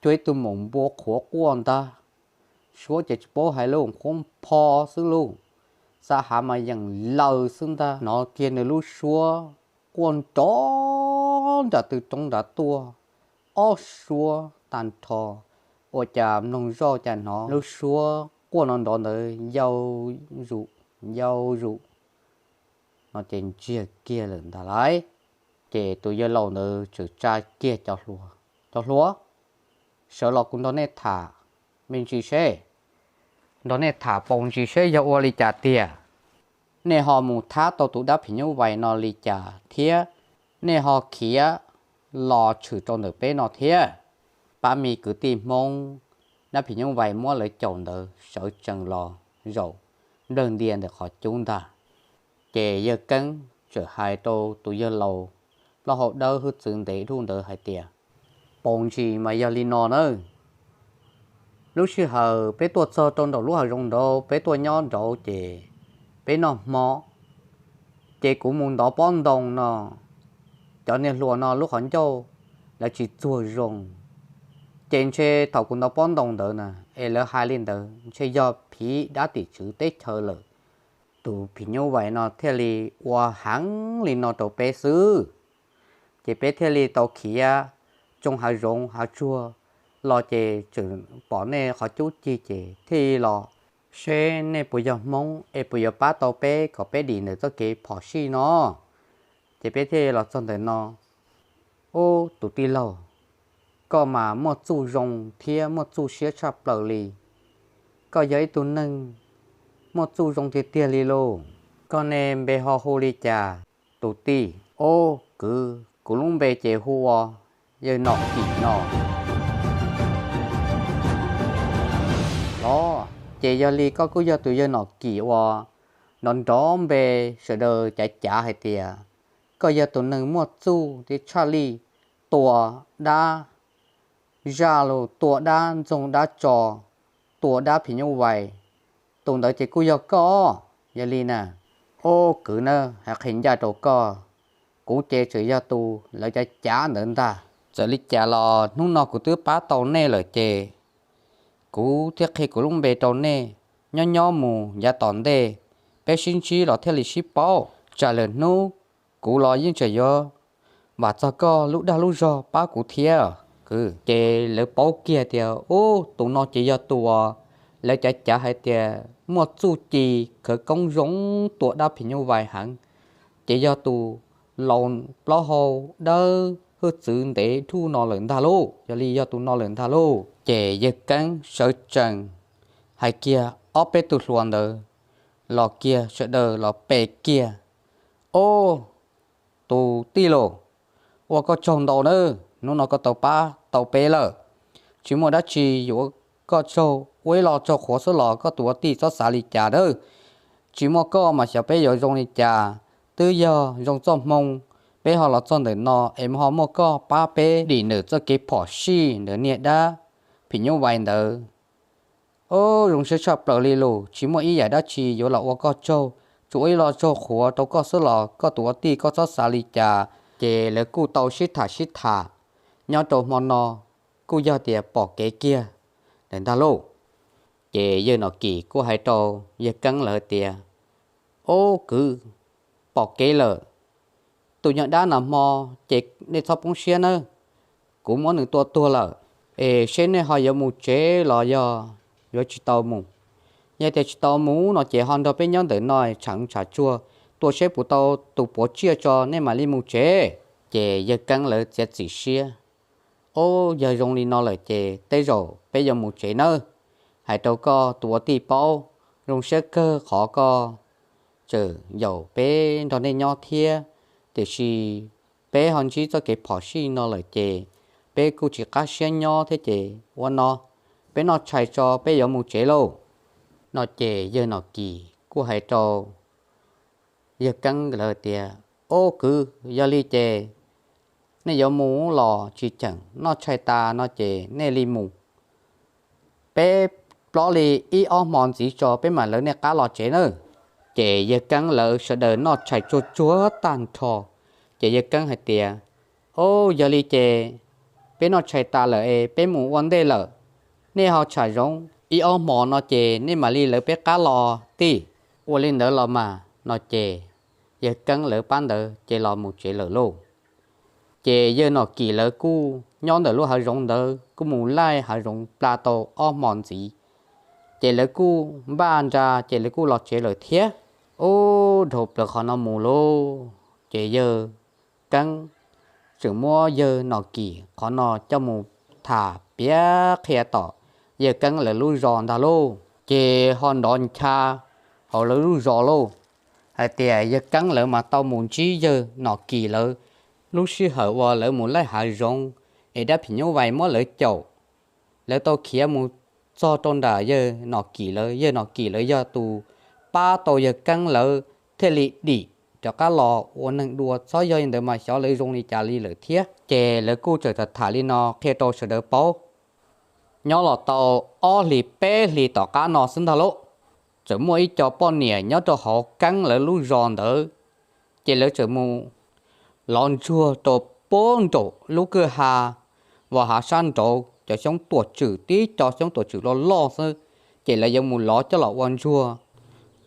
cuag ib tug maum npua qhuav quaj ntag. Suab ces tsis paub hais lauj, qhuab npho xwb lauj, xa hav mas yeem laws xwb ntag. Hnov kiag nws lub suab quaj nrov nram tw roob nrad tuaj ob suab tag nrho, ua cas mloog zoj cas hnov lub suab quaj no nrov ntawd yau zus yau zus no ces ntsiag kiag lawm ntag lauj. Ces tus yawg laus ntawd txawm tsa kiag cov hluas, Cov hluas, sawv los kuv nrog nej tham me ntsis seb, nrog nej tham paus ntsis seb yog ua li cas tiag, nej ho mus thab tau tus dab phim nyuj vais no li cas thiab nej ho khiav los tshwm rau ntawm peb no thiab. Pab me kwv tij Hmoob dab phim nyuj vais muab lawv caum ntawd sawv tsees los zaum nplawg ntia ntawm qhov cub ntag. Ces yawg Keeb txawm hais rau tus yawg laus plaub hau dawb hwj txwv ntev dhuj ntawd hais tias, Paus ntsis mas yog li no nawb. Lub sij hawm peb tuaj txog rau nraum lub hav zoov nraud, peb tuaj nyob nraud ces peb noj hmo, ces kuv mus ntov pob ntoo no, cov niag hluas no lub qhov ncauj lawv tsis txuag zoo, ces ntshe thaum kuv ntov pob ntoo ntawd na es lawv hais li ntawd ntshe yog phiv dab tim tswv teb chaws lawm. Tus phim nyuj vais no thiaj li ua heev li no rau peb xwb. Ces peb thiaj li tau khiav tsoo hav zoov hav tsuag los ces tseem pom nej qhov cub cig ces thiaj li los seb nej puas yog Hmoob es puas yuav pab tau peb kom peb dim ntawm txoj kev phom sij no. Ces peb thiaj li los txog ntawm no. Ub, tus tij laug, koj mas muaj txuj zoo thiab muaj txuj siab tshaj plaws li. Koj yog ib tug neeg muaj txuj zoo tiag tiag li lauj. Koj ne npe ho hu li cas? Tus tij, Ub kwv, kuv lub npe ces hu ua yawg Nom Kim no. Los ces yog li koj kuj yog tus yawg Nom Kim uas nrov nrov npe sawv daws cav cav hais tias koj yog tus neeg muaj txuj thiab tshaj lij tua dab zaj los tua dab ntxoog dab tso, tua dab phim nyuj vais, tus ntawd ces kuj yog koj. Yog li na, ub kwv na, hais qhia ncaj rau koj, kuv ces tseem yog tus lawv cav cav ntawd ntag. Txawm li cas los hnub no kuv twb pab tau nej lawm ces kuv thiaj qhia kuv lub npe rau nej, nyob nyob mus yav tom ntej peb sib ntsib los thiaj li sib paub. Tsam lwm hnub kuv los yeej tseem yuav vam txog koj lub dag lub zog pab kuv thiab. Ces lawv paub kiag tias ub, tus no ces yog tus uas lawv cav cav hais tias muaj txuj ci khawv koob zoo tua dab phim nyuj vais heev, ces yog tus laus plaub hau dawb hwj txwv ntev dhuj no lawm ntag lauj. Yog li yog tus no lawm ntag lauj. Ces yawg Keeb sawv tsees hais kiag ob peb tug hluas ntawd los kiag, sawv daws los pe kiag. Ob, tus tij laug, ua koj tsaug ntau nawb, hnub no koj tau pab tau peb lawm. Tsis muaj dab tsi yuav ua koj tsaug, ua ib lo tsaug qhuav xwb los koj tus ua tij txhob xav li cas nawb. Tsis muaj koj mas xyov peb yuav zoo li cas. Twb yog zoo txoj hmoo peb ho los txog ntawm no es ho muaj koj pab peb dim ntawm txoj kev phom sij ntawm niag dab phim nyuj vais ntawd. Ob, zoo siab tshaj plaws li lauj, tsis muaj ib yam dab tsi yuav los ua koj tsaug, tsuas ua ib lo tsaug qhuav rau koj xwb los koj tus ua tij koj txhob xav li cas. Ces lawv kuj tau sib tham sib tham nyob rau hmo no, kuj yog tias pom kev kiag lawm ntag lauj. Ces yawg Nom Kim kuj hais rau yawg Keeb lawv tias, Ob kwv, pom kev lawm. Tus nyuag dab nag hmo ces nej txhob poob siab nawb, kuv muab nws tua tuag lawm. Es seb nej ho yuav mus tsev los yog yuav tsis tau mus? Yog tias tsis tau mus no ces ho nrog peb nyob ntawm no tshav tshav tsuag, tua seb puas tau tus puav tsiaj tso nej mam li mus tsev. Ces yawg Keeb lawv txiav txim siab, Ob, yog zoo li no lawm ces tej zaum peb yuav mus tsev nawb. Hais rau koj tus ua tij paub, zoo siab kawg qhov koj tseem yaum peb nrog nej nyob thiab, tiam sis peb ho ntsib txoj kev phom sij no lawm ces peb kuj tsis qab siab nyob thiab ces ua no, peb noj tshais tso peb yuav mus tsev lauj. No ces yawg Nom Kim kuj hais rau yawg Keeb lawv tias, Ob kwv, yog li ces nej yuav mus los tsis cheem, noj tshais tas no ces nej li mus. Peb plob li ib ob hmo ntxiv tso peb mam lawv nej qab los tsev nawb. Ces yawg Keeb lawv sawv daws noj tshais tsuag tsuag tag nrho, ces yawg Keeb hais tias, Ob, yog li ces peb noj tshais tas lawm es peb mus ua ntej lawm. Nej ho tsham zoov ib ob hmo no ces nej mam li lawv peb qab los tij. Ua li ntawd los mas. No ces yawg Keeb lawv pab ntawd ces los mus tsev lawm lauj. Ces yawg Nom Kim lawv kuj nyob ntawm lub hav zoov ntawd kuj mus laij hav zoov pla tau ob hmo ntxiv, ces lawv kuj npaj nra ces lawv kuj los tsev lawm thiab. Ub, dhau plaws qhov no mus lauj, ces yawg Keeb tseem muab yawg Nom Kim qhov no coj mus tham piav qhia tom yawg Keeb lawv lub zos ntag lauj. Ces ho nrov ncha hauv lawv lub zos lauj, hais tias yawg Keeb lawv mas tau mus ntsib yawg Nom Kim lawv Lub sij hawm uas lawv mus laij hav zoov es dab phim nyuj vais muab lawv caum, lawv tau khiav mus txog rau nram yawg Nom Kim lawv, yawg Nom Kim lawv yog tus pab tau yawg Keeb lawv thiaj li dim rov qab los ua neeg dua, txhob yog li ntawd mas xyov lawv zoo li cas li lawm thiab. Ces lawv kuj txawm tham tham li no qhia rau sawv daws paub. Nyob los tau ob hlis peb hlis tom qab no xwb ntag lauj, txawm muaj ib co poj niam nyob rau hauv Keeb lawv lub zos ntawd, ces lawv txawm mus lov ntsuag rau puag nraum lub kwj ha, vos hav sab nraud cov xyoob tuam tswm, tib co xyoob tuam tswm loj loj xwb, ces lawv yuav mus lov coj los ua ntsuag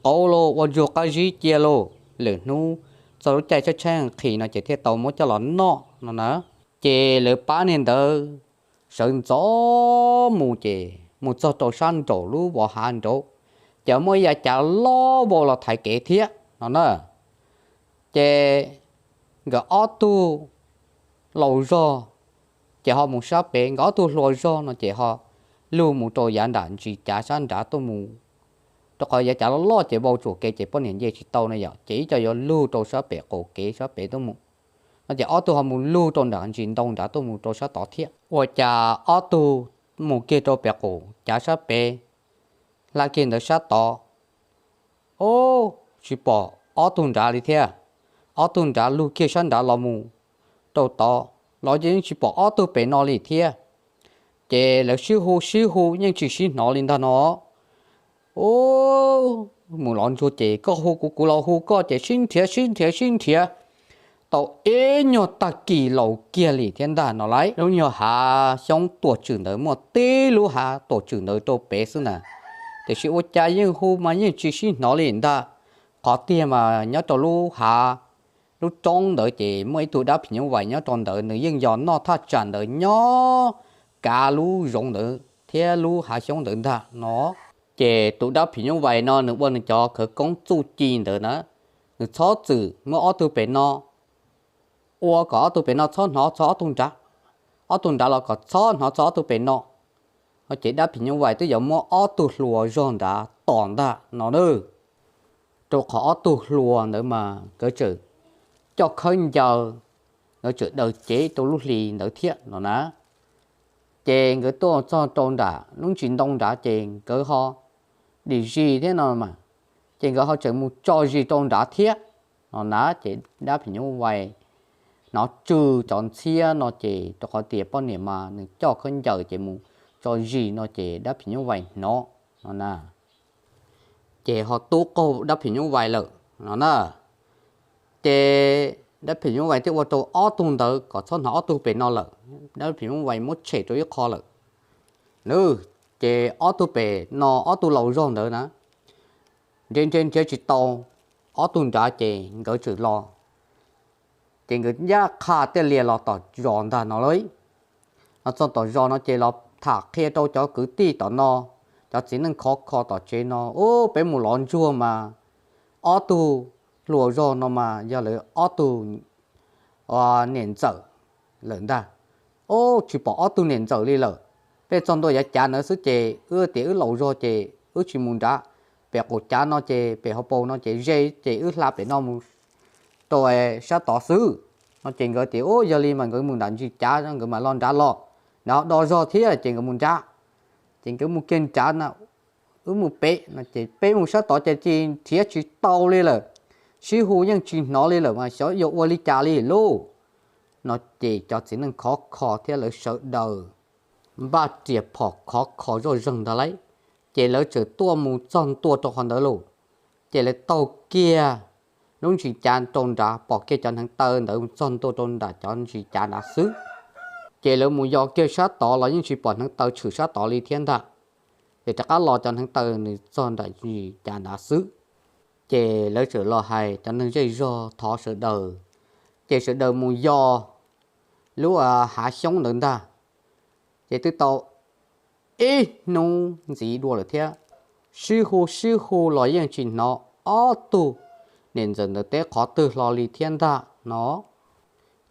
qaub lauj, ua ntsuag qab zib cia lauj, lwm hnub txog lub caij tshaib tshaib nqhis no ces thiaj tau muab coj los noj no na. Ces lawv pab niag ntawd sawv ntxov mus ces mus txog rau sab nraum lub vos hav nraud, ces muaj ib yav cav loj vau los thaiv kev thiab no na. Ces nkawd ob tug laus zog ces ho mus sab pem, nkawd ob tug hluas zog no ces ho lug mus rau yav nram ntsis cav sab nrad tuaj mus, rau qhov yav cav loj loj ces vau tsuam kev ces poj niam nce tsis tau no yom, ces ib co yuav lug rau sab pem qaum kev sab pem tuaj mus. No ces ob tug ho mus lug rau nram ntsis ntoo nrad tuaj mus rau sab tod thiab. Ua cas ob tug mus kiag rau pem qaum cav sab pem, hla kiag ntawd sab tod, o, tsis pom ob tug nrad li thiab. Ob tug nrad lug kiag sab nrad los mus rau tod los ces yeej tsis pom ob tug pem no li thiab. Ces lawv sib hu sib hu yeej tsis sib hnov li ntag no. U, mus lov ntsuag ces koj hu kuv, kuv los hu koj ces sib nrhiav sib nrhiav sib nrhiav tau ib nyuag tag kis laus kiag li thiab ntag no lauj. Lub nyuag hav xyoob tuam tswm ntawd muaj tib lub hav tuam tswm ntawd rau pem xwb na, tiam sis ua cas yeej hu mas yeej tsis sib hnov li ntag. Qhov tiag mas nyob rau lub hav, lub roob ntawd ces muaj ib tug dab phim nyuj vais nyob rau ntawd, nws yeej yog noj thaj tsam ntawd nyob kav lub zoov ntawd thiab lub hav xyoob ntawd ntag no. Ces tus dab phim nyuj vais no nws ua nws cov khawv koob txuj ci ntawd na, nws txhob txwm muab ob tug pem no ua kom ob tug pem no txhob hnov txog ob tug nrad, ob tug nrad los kom txhob hnov txog ob tug pem no. Ces dab phim nyuj vais twb yuav muab ob tug hluas zog nrad tom ntag no na. Rau qhov ob tug hluas ntawd mas nkawd tseem coj khaub ncaws, nkawd tseem daws cev rau lub hli ntawd thiab no na. Ces nkawd tuaj txog rau nram lub ntsis ntoo nrad ces nkawd ho dim zis thiab no mas, ces nkawd ho tseem mus tso zis rau nrad thiab no na. Ces dab phim nyuj vais hnov tsw cov ntxhiab no ces rau qhov tias poj niam mas nws coj khaub ncaws ces mus tso zis no ces dab phim nyuj vais hnov no na, ces ho tub qaug dab phim nyuj vais lawm no na. Ces dab phim nyuj vais thiaj ua rau ob tug ntawd kom txhob hnov ob tug pem no lawm, dab phim nyuj vais muab tshem rau ib qho lawm. Ces ob tug pem no ob tug laus zog ntawd na, nrhiav nrhiav nrhiav tsis tau ob tug nrad ces nkawd txawm los, ces nkawd ncaj qha tiaj lias los tom zos ntag no lauj. Los txog tom zos no ces los tham qhia rau cov kwv tij tom no, cov txiv neej khov kho tom tsev no, u, peb mus lov ntsuag mas ob tug hluas zog no mas yog lawv ob tug niam ntxawm lawm ntag. U, tsis pom ob tug niam ntxawm li lawm. Peb txog ntua yav cav ntawd xwb ces wb tias wb laus zog ces wb tsis mus nrad, pem qaum cav no ces pem hauv paus no ces ze ces wb hla pem no mus rau sab tod xwb no. Ces nkawd tias u, yog li mas nkawd mus nram ntsis cav, nkawd mam los nrad los, nrad ho do zog thiab ces nkawd mus nrad. Ces nkawd mus kiag nrad na, wb mus pem no ces peb mus sab tod ces tsis nrhiav tsis tau li lawm, sib hu yeej tsis hnov li lawm mas xyov yuav ua li cas li lauj no. Ces cov txiv neej khov kho thiab lawv sawv daws npaj riam phom khov kho zoj zeeg ntag lauj. Ces lawv txawm tuaj mus txog ntua rau qhov ntawd lauj. Ces lawv taug kiag lub ntsis cav rau nrad pom kiag cov hneev taw ntawd mus txog ntua rau nram cov ntsis cav nrad xwb. Ces lawv mus yos kiag sab tod los yeej tsis pom hneev taw tshwm sab tod li thiab ntag. Ces rov qab los cov hneev taw nws txog nram ntsis cav nrad xwb. Ces lawv txawm los hais cov neeg zej zog thov sawv daws, ces sawv daws mus yos lub hav xyoob ntawd ntag. Ces twb tau ib hnub ntxiv dua lawm thiab, sib hu sib hu los yeej tsis hnov ob tug niam ntxawm ntawd teb qhov twg hlo li thiab ntag no.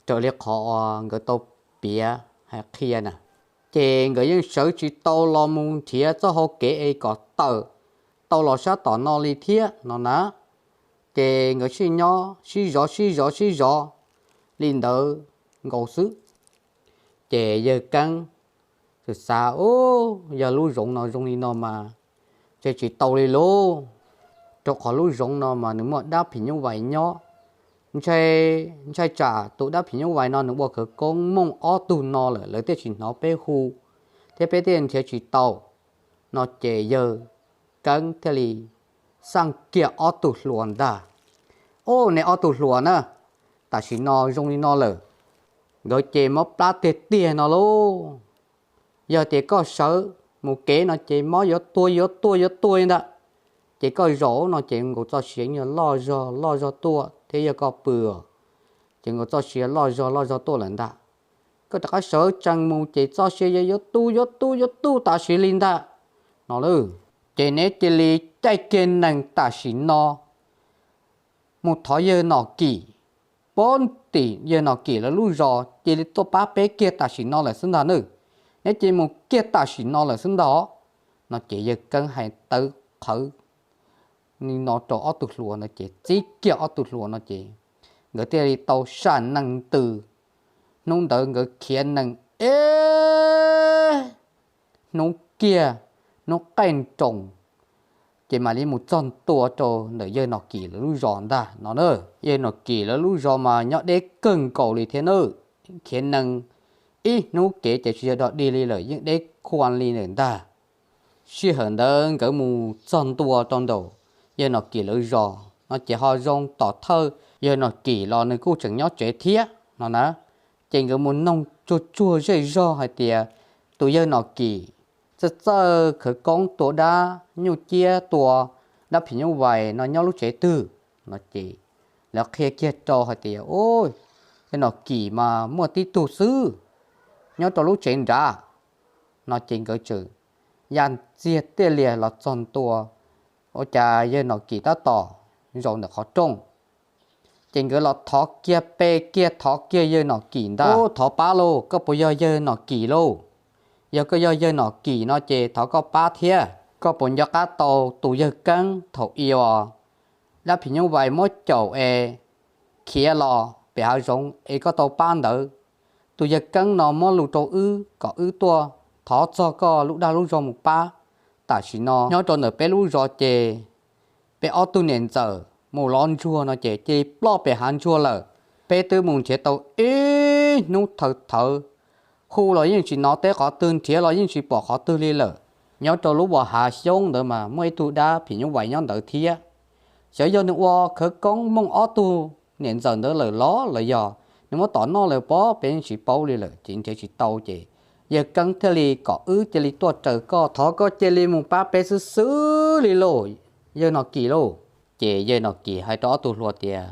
Raws li qhov uas nkawd tau piav hais qhia na, ces nkawd yeej sawv tsis tau los mus nrhiav txoj hau kev es kom tawm tau los sab tom no li thiab no na. Ces nkawd sib nyob sib zov sib zov sib zov, li ntawd nkaus xwb. Ces yawg Keeb txawm xav, Ub, yog lub zoov no zoo li no mas ntshe tsis tau li lauj, rau qhov lub zoov no mas nws muaj dab phim nyuj vais nyob. Ntshai, ntshai tsam tus dab phim nyuj vais no nws ua khawv koob mooj ob tug no lawm lawv thiaj tsis hnov peb hu, thiab peb thiaj nrhiav tsis tau. No ces yawg Keeb thiaj li xaj kiag ob tug hluas ntag. Ub, ne ob tug hluas na, tam sim no zoo li no lawm, nkawd ces mob plab tiag tiag no lauj. Yog tias koj sawv mus kev no ces mob yuav tuag yuav tuag yuav tuag li ntag. Ces koj zaum no ces nkaus txoj sia yeej loj zog loj zog tuaj thiab yog koj pw, ces nkaus txoj sia loj zog loj zog tuaj lawm ntag. Koj rov qab sawv tsees mus ces txoj sia yuav tu yuav tu yuav tu tam sim li ntag no lauj. Ces neb cia li caij kiag nees tam sim no mus thov yawg Nom Kim, puag tim yawg Nom Kim lawv lub zos cia li tuaj pab peb kiag tam sim no lawm xwb ntag nawb. Neb cia li mus kiag tam sim no lawm xwb ntag. No ces yawg Keeb hais tawv qhawv li no rau ob tug hluas no ces txib kiag ob tug hluas no ces nkawd thiaj li tau sam nees ntws. Hnub ntawd nkawd khiav nees ib hnub kiag, hnub qaij nroos, ces mam li mus txog ntua rau ntawm yawg Nom Kim lawv lub zos ntag no na. Yawg Nom Kim lawv lub zos mas nyob deb kawg nkaus li thiab na. Khiav nees ib hnub kev ces tsis yog dog dig li lawm, yeej deb khuam li lawm ntag. Sij hawm ntawd nkawd mus txog ntua rau ntawm yawg Nom Kim lawv zos no ces ho zoo tom thawj yawg Nom Kim los nws kuj tseem nyob tsev thiab no na. Ces nkawd mus noog tsuag tsuag zej zog hais tias tus yawg Nom Kim txawj txawj khawv koob tua dab nyuj ciab tua dab phim nyuj vais no nyob lub tsev twg no ces lawv qhia kiag rau hais tias, Ub, yawg Nom Kim mas muaj tib tug xwb, nyob rau lub tsev nrad. No ces nkawd tseem ya ntxiag tiaj lias los txog ntua, ua cas yawg Nom Kim tab tom zaum ntawm qhov rooj. Ces nkawd los thov kiag pe kiag thov kiag yawg Nom Kim ntag, Ub, thov pab lauj, koj puas yog yawg Nom Kim lauj? Yog koj yog yawg Nom Kim no ces thov koj pab thiab. Koj puas nco qab tau tus yawg Keeb thaum i os dab phim nyuj vais muab caum es khiav los pem hav zoov es koj tau pab ntawd? Tus yawg Keeb no muab lus rau wb kom wb tuaj thov txog koj lub dag lub zog mus pab. Tam sim no nyob rau ntawm peb lub zos ces peb ob tug niam ntxawm mus lov ntsuag no ces cia li ploj pem hav ntsuag lawm. Peb twb mus nrhiav tau ib hnub thawv thawv, hu los yeej tsis hnov teb qhov twg, nrhiav los yeej tsis pom qhov twg li lawm. Nyob rau lub vas hav xyoob ntawd mas muaj ib tug dab phim nyuj vais nyob ntawd thiab. Xyov yog nws ua khawv koob mooj ob tug niam ntxawm ntawd lawm los los yog nws muab tom noj lawm pob peb yeej tsis paub li lawm ces nrhiav tsis tau ces yawg Keeb thiaj li kom wb cia li tuaj raws koj, thov koj cia li mus pab peb xwb xwb li lauj, yawg Nom Kim lauj. Ces yawg Nom Kim hais rau ob tug hluas tias,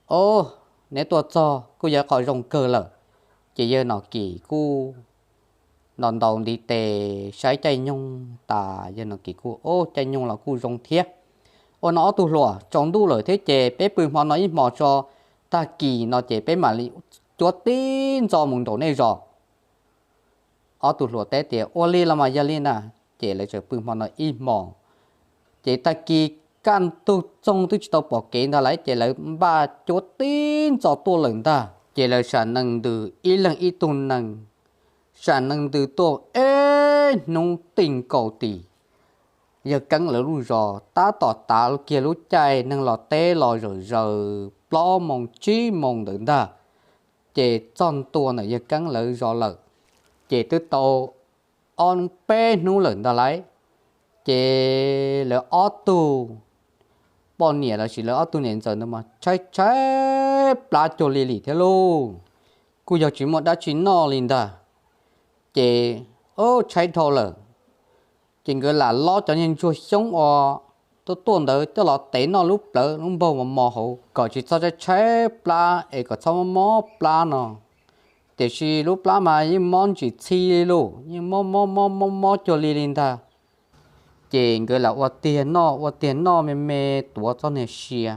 Ob, neb tuaj txog kuj yog qhov zoo kawg lawm. Ces yawg Nom Kim kuj ntaus ntaus ntiv tes saib caij nyoog tas, yawg Nom Kim kuj, Ob, caij nyoog los kuj zoo thiab. Ua no ob tug hluas, tsaus ntuj lawm thiab ces peb pw hmo no ib hmos tso, tag kis no ces peb mam li cuab tib ntxo mus nraum nej zos. Ob tug hluas teb tias, Ua li los mas yog li na. Ces lawv txawm pw hmo no ib hmos. Ces tag kis kaj ntug txoog twb tsis tau pom kev ntag lauj, ces lawv npaj cuab tib ntxo tuaj lawm ntag. Ces lawv sam nees ntws ib leeg ib tug nees, sam nees ntws tuaj ib hnub ti nkaus tim yawg Keeb lawv lub zos, tab tom tav kiag lub caij neeg los teb los zawm zaws plaub moos tsib moos ntawd ntag, ces txog ntua ntawm yawg Keeb lawv zos lawm. Ces twb tau ob peb hnub lawm ntag lauj. Ces lawv ob tug poj niam los sis lawv ob tug niam ntxawm ntawd mas tshaib tshaib plab cuag li li thiab lauj. Kuj yog tsis muaj dab tsi noj li ntag. Ces tshaib dhau lawm, ces nkawd lam lob cov niag ntsuag xyoob uas tuaj tuaj ntawd coj los tev noj lub plawv lub npaug mos mos hauv kom tsis txhob tshaib tshaib plab es kom txhob mob mob plab no. Tiam sis lub plab mas yeej mob ntsim txhi li lauj, yeej mob mob mob mob mob cuag li li ntag. Ces nkawd lam ua tiag noj ua tiag noj me me tuav txoj niag sia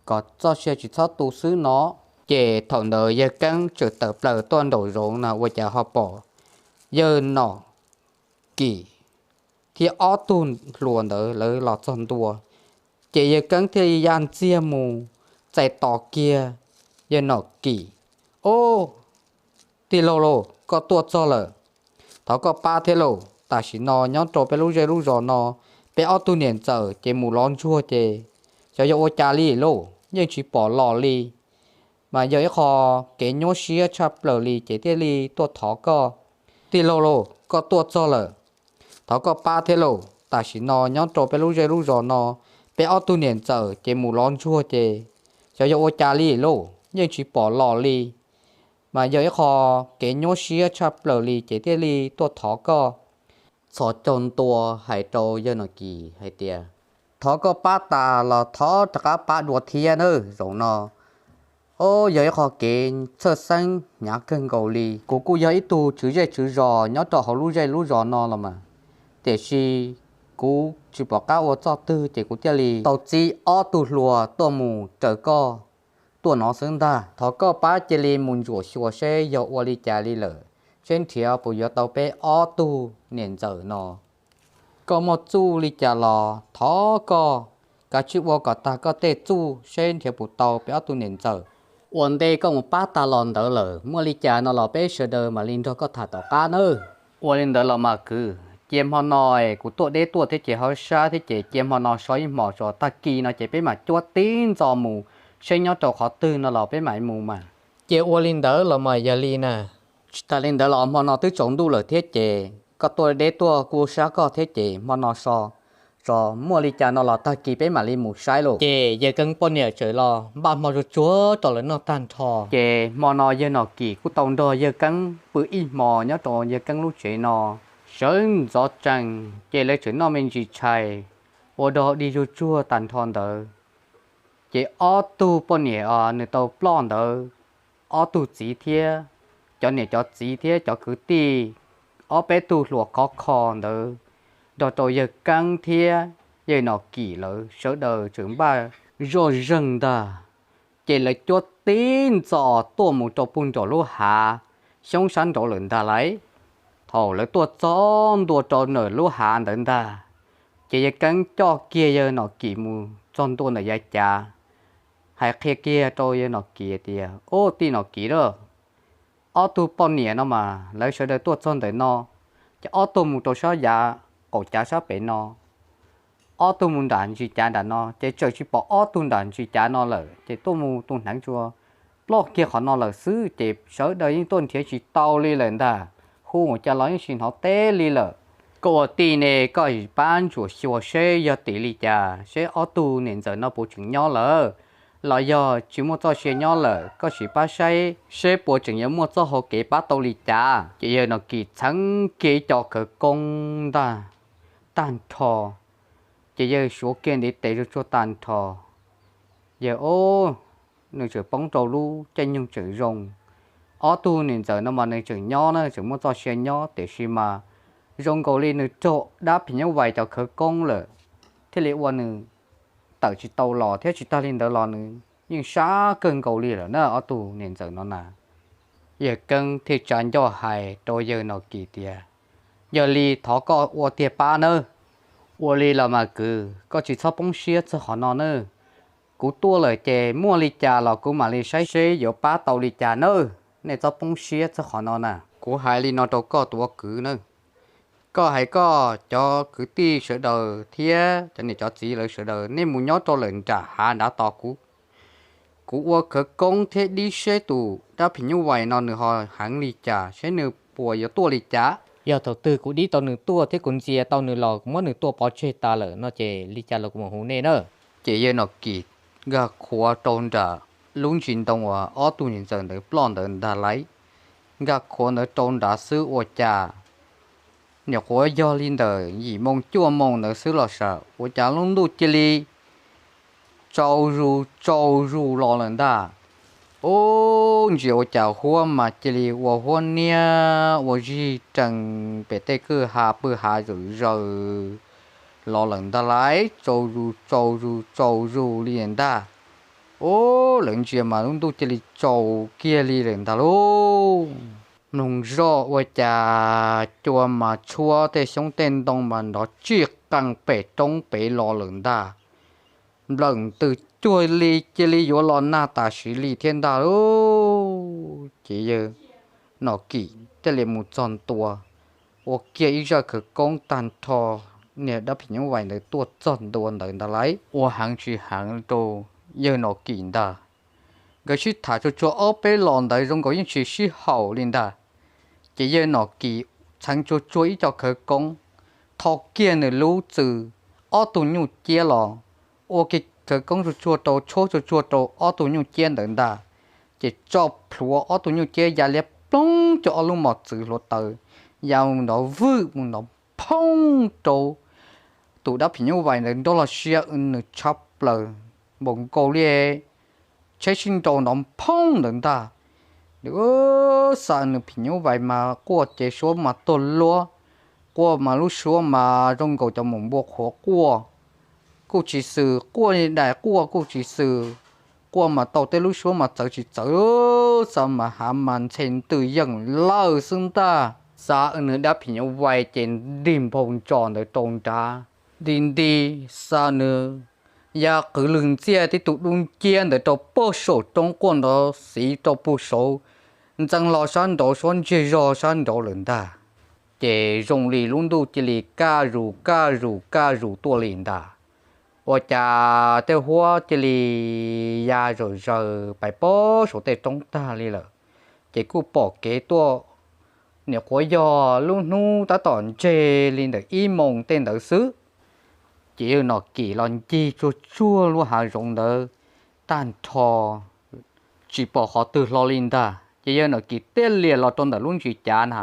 kom txoj sia tsis txhob tu xwb no. Ces thaum ntawd yawg Keeb tseem tawm plaws tuaj nraum zoov na ua cas ho pom yawg Nom Kim thiab ob tug hluas ntawd lawv los txog ntua. Ces yawg Keeb thiaj li ya ntxiag mus txais tos kiag Yawg Nom Kim, Ub, tij laug lauj, koj tuaj txog lawm, thov koj pab thiab lauj. Tam sim no nyob rau peb lub zej lub zos no, peb ob tug niam ntxawm ces mus lov ntsuag ces xyov yog ua cas li lauj, yeej tsis pom los li. Mas yog ib qho kev nyuaj siab tshaj plaws li ces thiaj li tuaj thov koj, tij laug lauj, koj tuaj txog lawm, thov koj pab thiab lauj. Tam sim no nyob rau peb lub zej lub zos no, peb ob tug niam ntxawm ces mus lov ntsuag ces xyov yog ua cas li lauj, yeej tsis pom los li. Mas yog ib qho kev nyuaj siab tshaj plaws li ces thiaj li tuaj thov koj. Txhos caug ntua hais rau yawg Nom Kim hais tias, Thov koj pab tas los thov rov qab pab dua thiab nawb. Zaum no, o, yog ib qho kev txhawj xeeb hnyav kawg nkaus li. Kuv kuj yog ib tug tswv zej tswv zos nyob rau hauv lub zej lub zos no los mas, tiam sis kuv tsis pom qab ua txoj twg ces kuv thiaj li tau txib ob tug hluas tuaj mus raws koj tuaj no xwb ntag. Thov koj pab cia li mus ntsuam xyuas seb yog ua li cas li lawm, seb nrhiav puas yuav tau peb ob tug niam ntxawm no. Koj muaj txuj li cas los thov koj kav tsij ua kom tag koj tej txuj seb nrhiav puas tau peb ob tug niam ntxawm. Ua ntej koj mus pab tag los ntawd lawm, muaj li cas no los peb sawv daws mam li nrog koj tham tom qab nawb. Ua li ntawd los mas kwv, cia hmo no kuv tuaj deb tuaj thiab ces hauv sab thiab ces cia hmo no so ib hmos tso, tag kis no ces peb mam cuab tib ntxo mus seb nyob rau qhov twg no los peb mam mus mas. Ces ua li ntawd los mas yog li na. Tsis tas li ntawd los hmo no twb tsaus ntuj lawm thiab ces koj tuaj deb tuaj kuj sab koj thiab ces hmo no so tso, muaj li cas no los tag kis peb mam li mus saib lauj. Ces yawg Keeb poj niam txawm los npaj hmo tsuag tsuag rau lawv noj tag nrho. Ces hmo no yawg Nom Kim kuj tau nrog yawg Keeb pw ib hmos nyob rau yawg Keeb lub tsev no. Sawv ntxov tsees ces lawv tseem noj me ntsis tshais ua dog dig zuj tsuag tag nrho ntawd. Ces ob tug poj niam os nws tau ploj ntawd, ob tug txiv thiab cov niam cov txiv thiab cov kwv tij, ob peb tug hluas khov kho ntawd nrog rau yawg Keeb thiab yawg Nom Kim lawv sawv daws tseem npaj zoj zeeg ntag. Ces lawv cuab tib ntxo tuaj mus rau puag nraum lub hav xyoob sab nraud lawm ntag lauj. Thaum lawv tuaj txog ntua rau ntawm lub hav ntawd ntag, ces yawg Keeb coj kiag yawg Nom Kim mus txog ntua ntawm yav cav, hais qhia kiag rau yawg Nom Kim tias, Ub, tij Nom Kim lauj, ob tug poj niam no mas lawv sawv daws tuaj txog ntawm no, ces ob tug mus rau sab yav qaum cav sab pem no, ob tug mus nram ntsis cav nram no, ces tseem tsis pom ob tug nram ntsis cav no lawm, ces tuaj mus tus hneev tsuas ploj kiag qhov no lawm xwb, ces sawv daws yeej tuaj nrhiav tsis tau li lawm ntag, hu ua cas los yeej tsis hnov teb li lawm. Koj ua tij ne, koj pab ntsuam xyuas seb yog tim li cas, seb ob tug niam ntxawm no puas tseem nyob lawm los yog tsis muaj txoj sia nyob lawm, koj sim pab saib seb puas tseem yuav muaj txoj hau kev pab tau li cas. Ces yawg Nom Kim txheeb kiag ib co khawv koob ntag tag nrho, ces yawg suav kiag ntiv tes zuj tsuag tag nrho. Yawg, o, nws tseem poob rau lub caij nyoog tseem zoo. Ob tug niam ntxawm no mas nws tseem nyob na, tseem muaj txoj sia nyob, tiam sis mas zoo nkaus li nws raug dab phim nyuj vais cov khawv koob lawm, thiaj li ua nws tawm tsis tau los, thiab tsis tag li ntawd los nws yeej sab kawg nkaus li lawm na ob tug niam ntxawm no na. Yawg Keeb thiaj tsa ncauj hais rau yawg Nom Kim tias, Yog li thov koj ua tiag pab nawb. Ua li los mas kwv, koj tsis txhob poob siab txog qhov no nawb. Kuv tuaj lawm ces muaj li cas los kuv mam li saib seb yuav pab tau li cas nawb, nej txhob poob siab txog qhov no na. Kuv hais li no rau koj tus ua kwv nawb, koj hais koj cov kwv tij sawv daws thiab cov niam cov txiv lawv sawv daws nej mus nyob rau lawm nram hav nrad tos kuv. Kuv ua khawv koob thiab dib seb tus dab phim nyuj vais no nws ho heev li cas, seb nws puas yuav tuaj li cas. Yog thaum twg kuv dib tau nws tuaj thiab kuv ntxias tau nws los kuv muab nws tua pov tseg tas lawm no ces li cas los kuv mam hu nej na. Ces yawg Nom Kim nkag qhuav rau nram lub ntsis ntoo uas ob tug niam ntxawm ntawd ploj ntawd ntag lauj. Nkag qhuav ntawd rau nrad xwb ua cas nyuam qhuav yog li ntawm yim moo cuaj moo ntawd xwb los sav, ua cas lub ntuj cia li tsaus zus tsaus zus los lawm ntag. Ub, ntsia ua cas huab mas cia li ua huab niab ua zig rees pem tej kwj ha pw ha zawm zaws los lawm ntag lauj, tsaus zus tsaus zus tsaus zus li ntag. Ub, lawv ntsia mas lub ntuj cia li tsaus kiag li lawm ntag lauj. Mloog zoj ua cas cua mas tshuab tej xyoob tej ntoo mas nrov tsij qees pem roob pem los lawm ntag. nplawm ntws cuag li cia li yuav los nag tam sim li thiab ntag lauj. Ces yawg Nom Kim thiaj li mus txog ntua, ua kiag ib zaj khawv koob tag nrho niag dab phim nyuj vais ntawd tuaj txog ntua ntawd ntag lauj. Ua heev tsis heev rau yawg Nom Kim ntag, nkawd sib tham tsuag tsuag ob peb los ntawd zoo nkaus yeej tsis sib haum li ntag. Ces yawg Nom Kim txheev tsuag tsuag ib co khawv koob, tho kiag nws lub txwm ob tug nyuj ciab los, ua kiag khawv koob tsuag tsuag rau, tshuab tsuag tsuag rau ob tug nyuj ciab ntawd ntag. Ces tso plhuav ob tug nyuj ciab ya liab ploog cov ob lub mos txwv hluav taws, ya mus nrov vwj mus nrov phooj rau tus dab phim nyuj vais ntawd nrov los sia nws tshab plaws npaum nkaus li tsheb sib nraus nrov phooj ntawd ntag. Nws xa nws phim nyuj vais mas quaj ces suab mas tuag luab, quaj mas lub suab mas zoo nkaus cov mus npua qhuav quaj, kuj tsis xwm, quaj dais quaj kuj tsis xwm, quaj mas tau tej lub suab mas txawv tsis txawv, xa mas hav mas ntxhe ntws yeem lawj xwb ntag. Xa nws dab phim nyuj vais ces ntig nphau ntsos ntawd rau nrad, nti nti xa nws ya qwv lwg ntxiaj tib tug dub nciab ntawd rau puag saum roob quaj nrov xiv rau puag saud, ntxeev hlo sab nraud suab ntsiag zog sab nraud lawm ntag. Ces zoo li lub ntuj cia li kaj zus kaj zus kaj zus tuaj li ntag. Ua cas tej huab cia li ya zom zaws pais puag saum tej roob tag li lawm. Ces kuj pom kev tuaj, nyuam qhuav yog lub hnub tab tom ntseg li ntawm ib moos tej ntawd xwb. Ces yawg Nom Kim los ncig tsuag tsuag lub hav zoov ntawd tag nrho, tsis pom qhov twg hlo li ntag. Ces yawg Nom Kim thiaj li los rau ntawm lub ntsis cav na,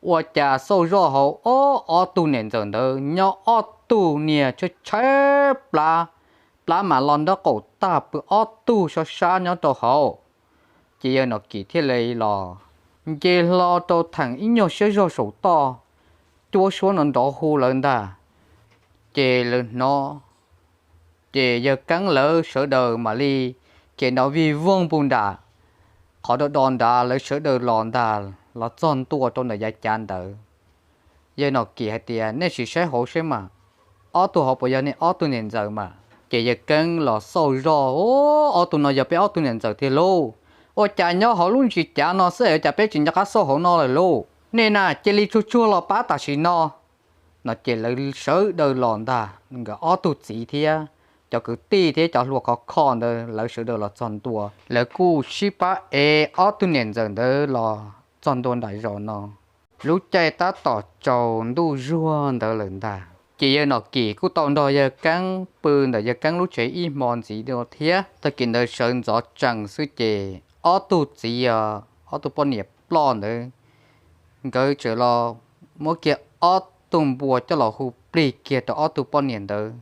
ua cas xauj zoj hauv ob, ob tug niam ntxawm ntawd nyob ob tug niag tshaib tshaib plab, plab mas los nraub qaum tag pw ob tug sab sab nyob rau hauv. Ces yawg Nom Kim thiaj li los nce hlo rau theem ib nyuag siab zog saum toj, cuab suab nrov nrov hu lawv ntag. Ces lawv hnov, ces yawg Keeb lawv sawv daws mam li khiav nrov vij voog puag nram qhov do do nrad, lawv sawv daws los ntag, los txog ntua rau ntawm yav cav ntawd. Yawg Nom Kim hais tias, nej sim saib hauv seb mas, ob tug hauv puas yog nej ob tug niam ntxawm mas? Ces yawg Keeb los xauj zoj, ob tug no yog peb ob tug niam ntxawm tiag lauj. Ua cas nyob hauv lub ntsis cav no xwb ua cas peb tsis nco qab xauj hauv no lawm lauj? Nej na cia li tsuag tsuag los pab tam sim no. No ces lawv sawv daws los ntag, nkawd ob tug txiv thiab cov kwv tij thiab cov hluas khov kho ntawd lawv sawv daws los txog ntua, lawv kuj sib pab ev ob tug niam ntxawm ntawd los txog ntua nram zos no. Lub caij tab tom tsaus ntuj zuag ntawd lawm ntag, ces yawg Nom Kim kuj tau nrog yawg Keeb pw ntawm yawg Keeb lub tsev ib hmo ntxiv dua thiab. Tag kis ntawd sawv ntxov tsees xwb ces ob tug txiv, ob tug poj niam ploj ntawd, nkawd txawm los muab kiag ob tug npua coj los hu plig kiag rau ob tug poj niam ntawd,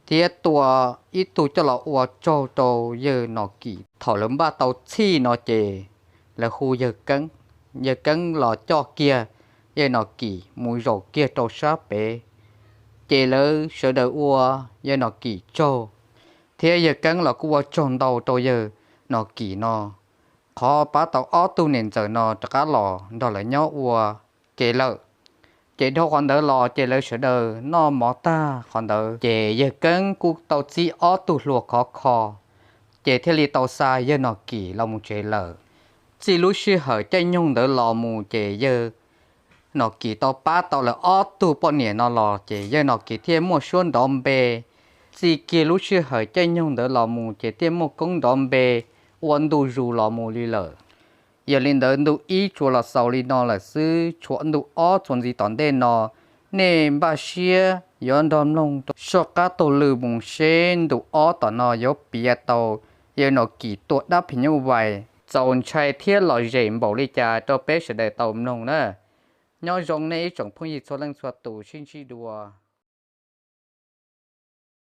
thiab tua ib tug coj los ua tsaug rau yawg Nom Kim. Thaum lawv npaj tau txhij no ces lawv hu yawg Keeb, yawg Keeb los coj kiag yawg Nom Kim mus zaum kiag rau sab pem, ces lawv sawv daws ua yawg Nom Kim tsaug, thiab yawg Keeb los kuj ua tsaug ntau rau yawg Nom Kim no, qhov pab tau ob tug niam ntxawm no rov qab los nrog lawv nyob ua ke lawm. Ces dhau qhov ntawd los ces lawv sawv daws noj mov tag qhov ntawd ces yawg Keeb kuj tau txib ob tug hluas khov kho, ces thiaj li tau xa yawg Nom Kim los mus tsev lawm. Txij lub sij hawm caij nyoog ntawd los mus ces yawg Nom Kim tau pab tau lawv ob tug poj niam no los ces yawg Nom Kim thiaj muaj suab nrov npe. Txij kiag lub sij hawm caij nyoog ntawd los mus ces thiaj muaj koob nrov npe ua ntu zus los mus li lawm. Yog li ntawd ntu ib tsuas los xaus li no lawm xwb, tshuav ntu ob txuas ntxiv tom ntej no, nej npaj siab yuav nrog mloog rau soj qab taug lw mus seb ntu ob tom no yuav piav tau yawg Nom Kim tua dab phim nyuj vais txaus ntshai thiab lom zem npaum li cas rau peb sawv daws tau mloog na. Nyob zoo nej ib tsoom phooj ywg txhua leej txhua tus, sib ntsib dua.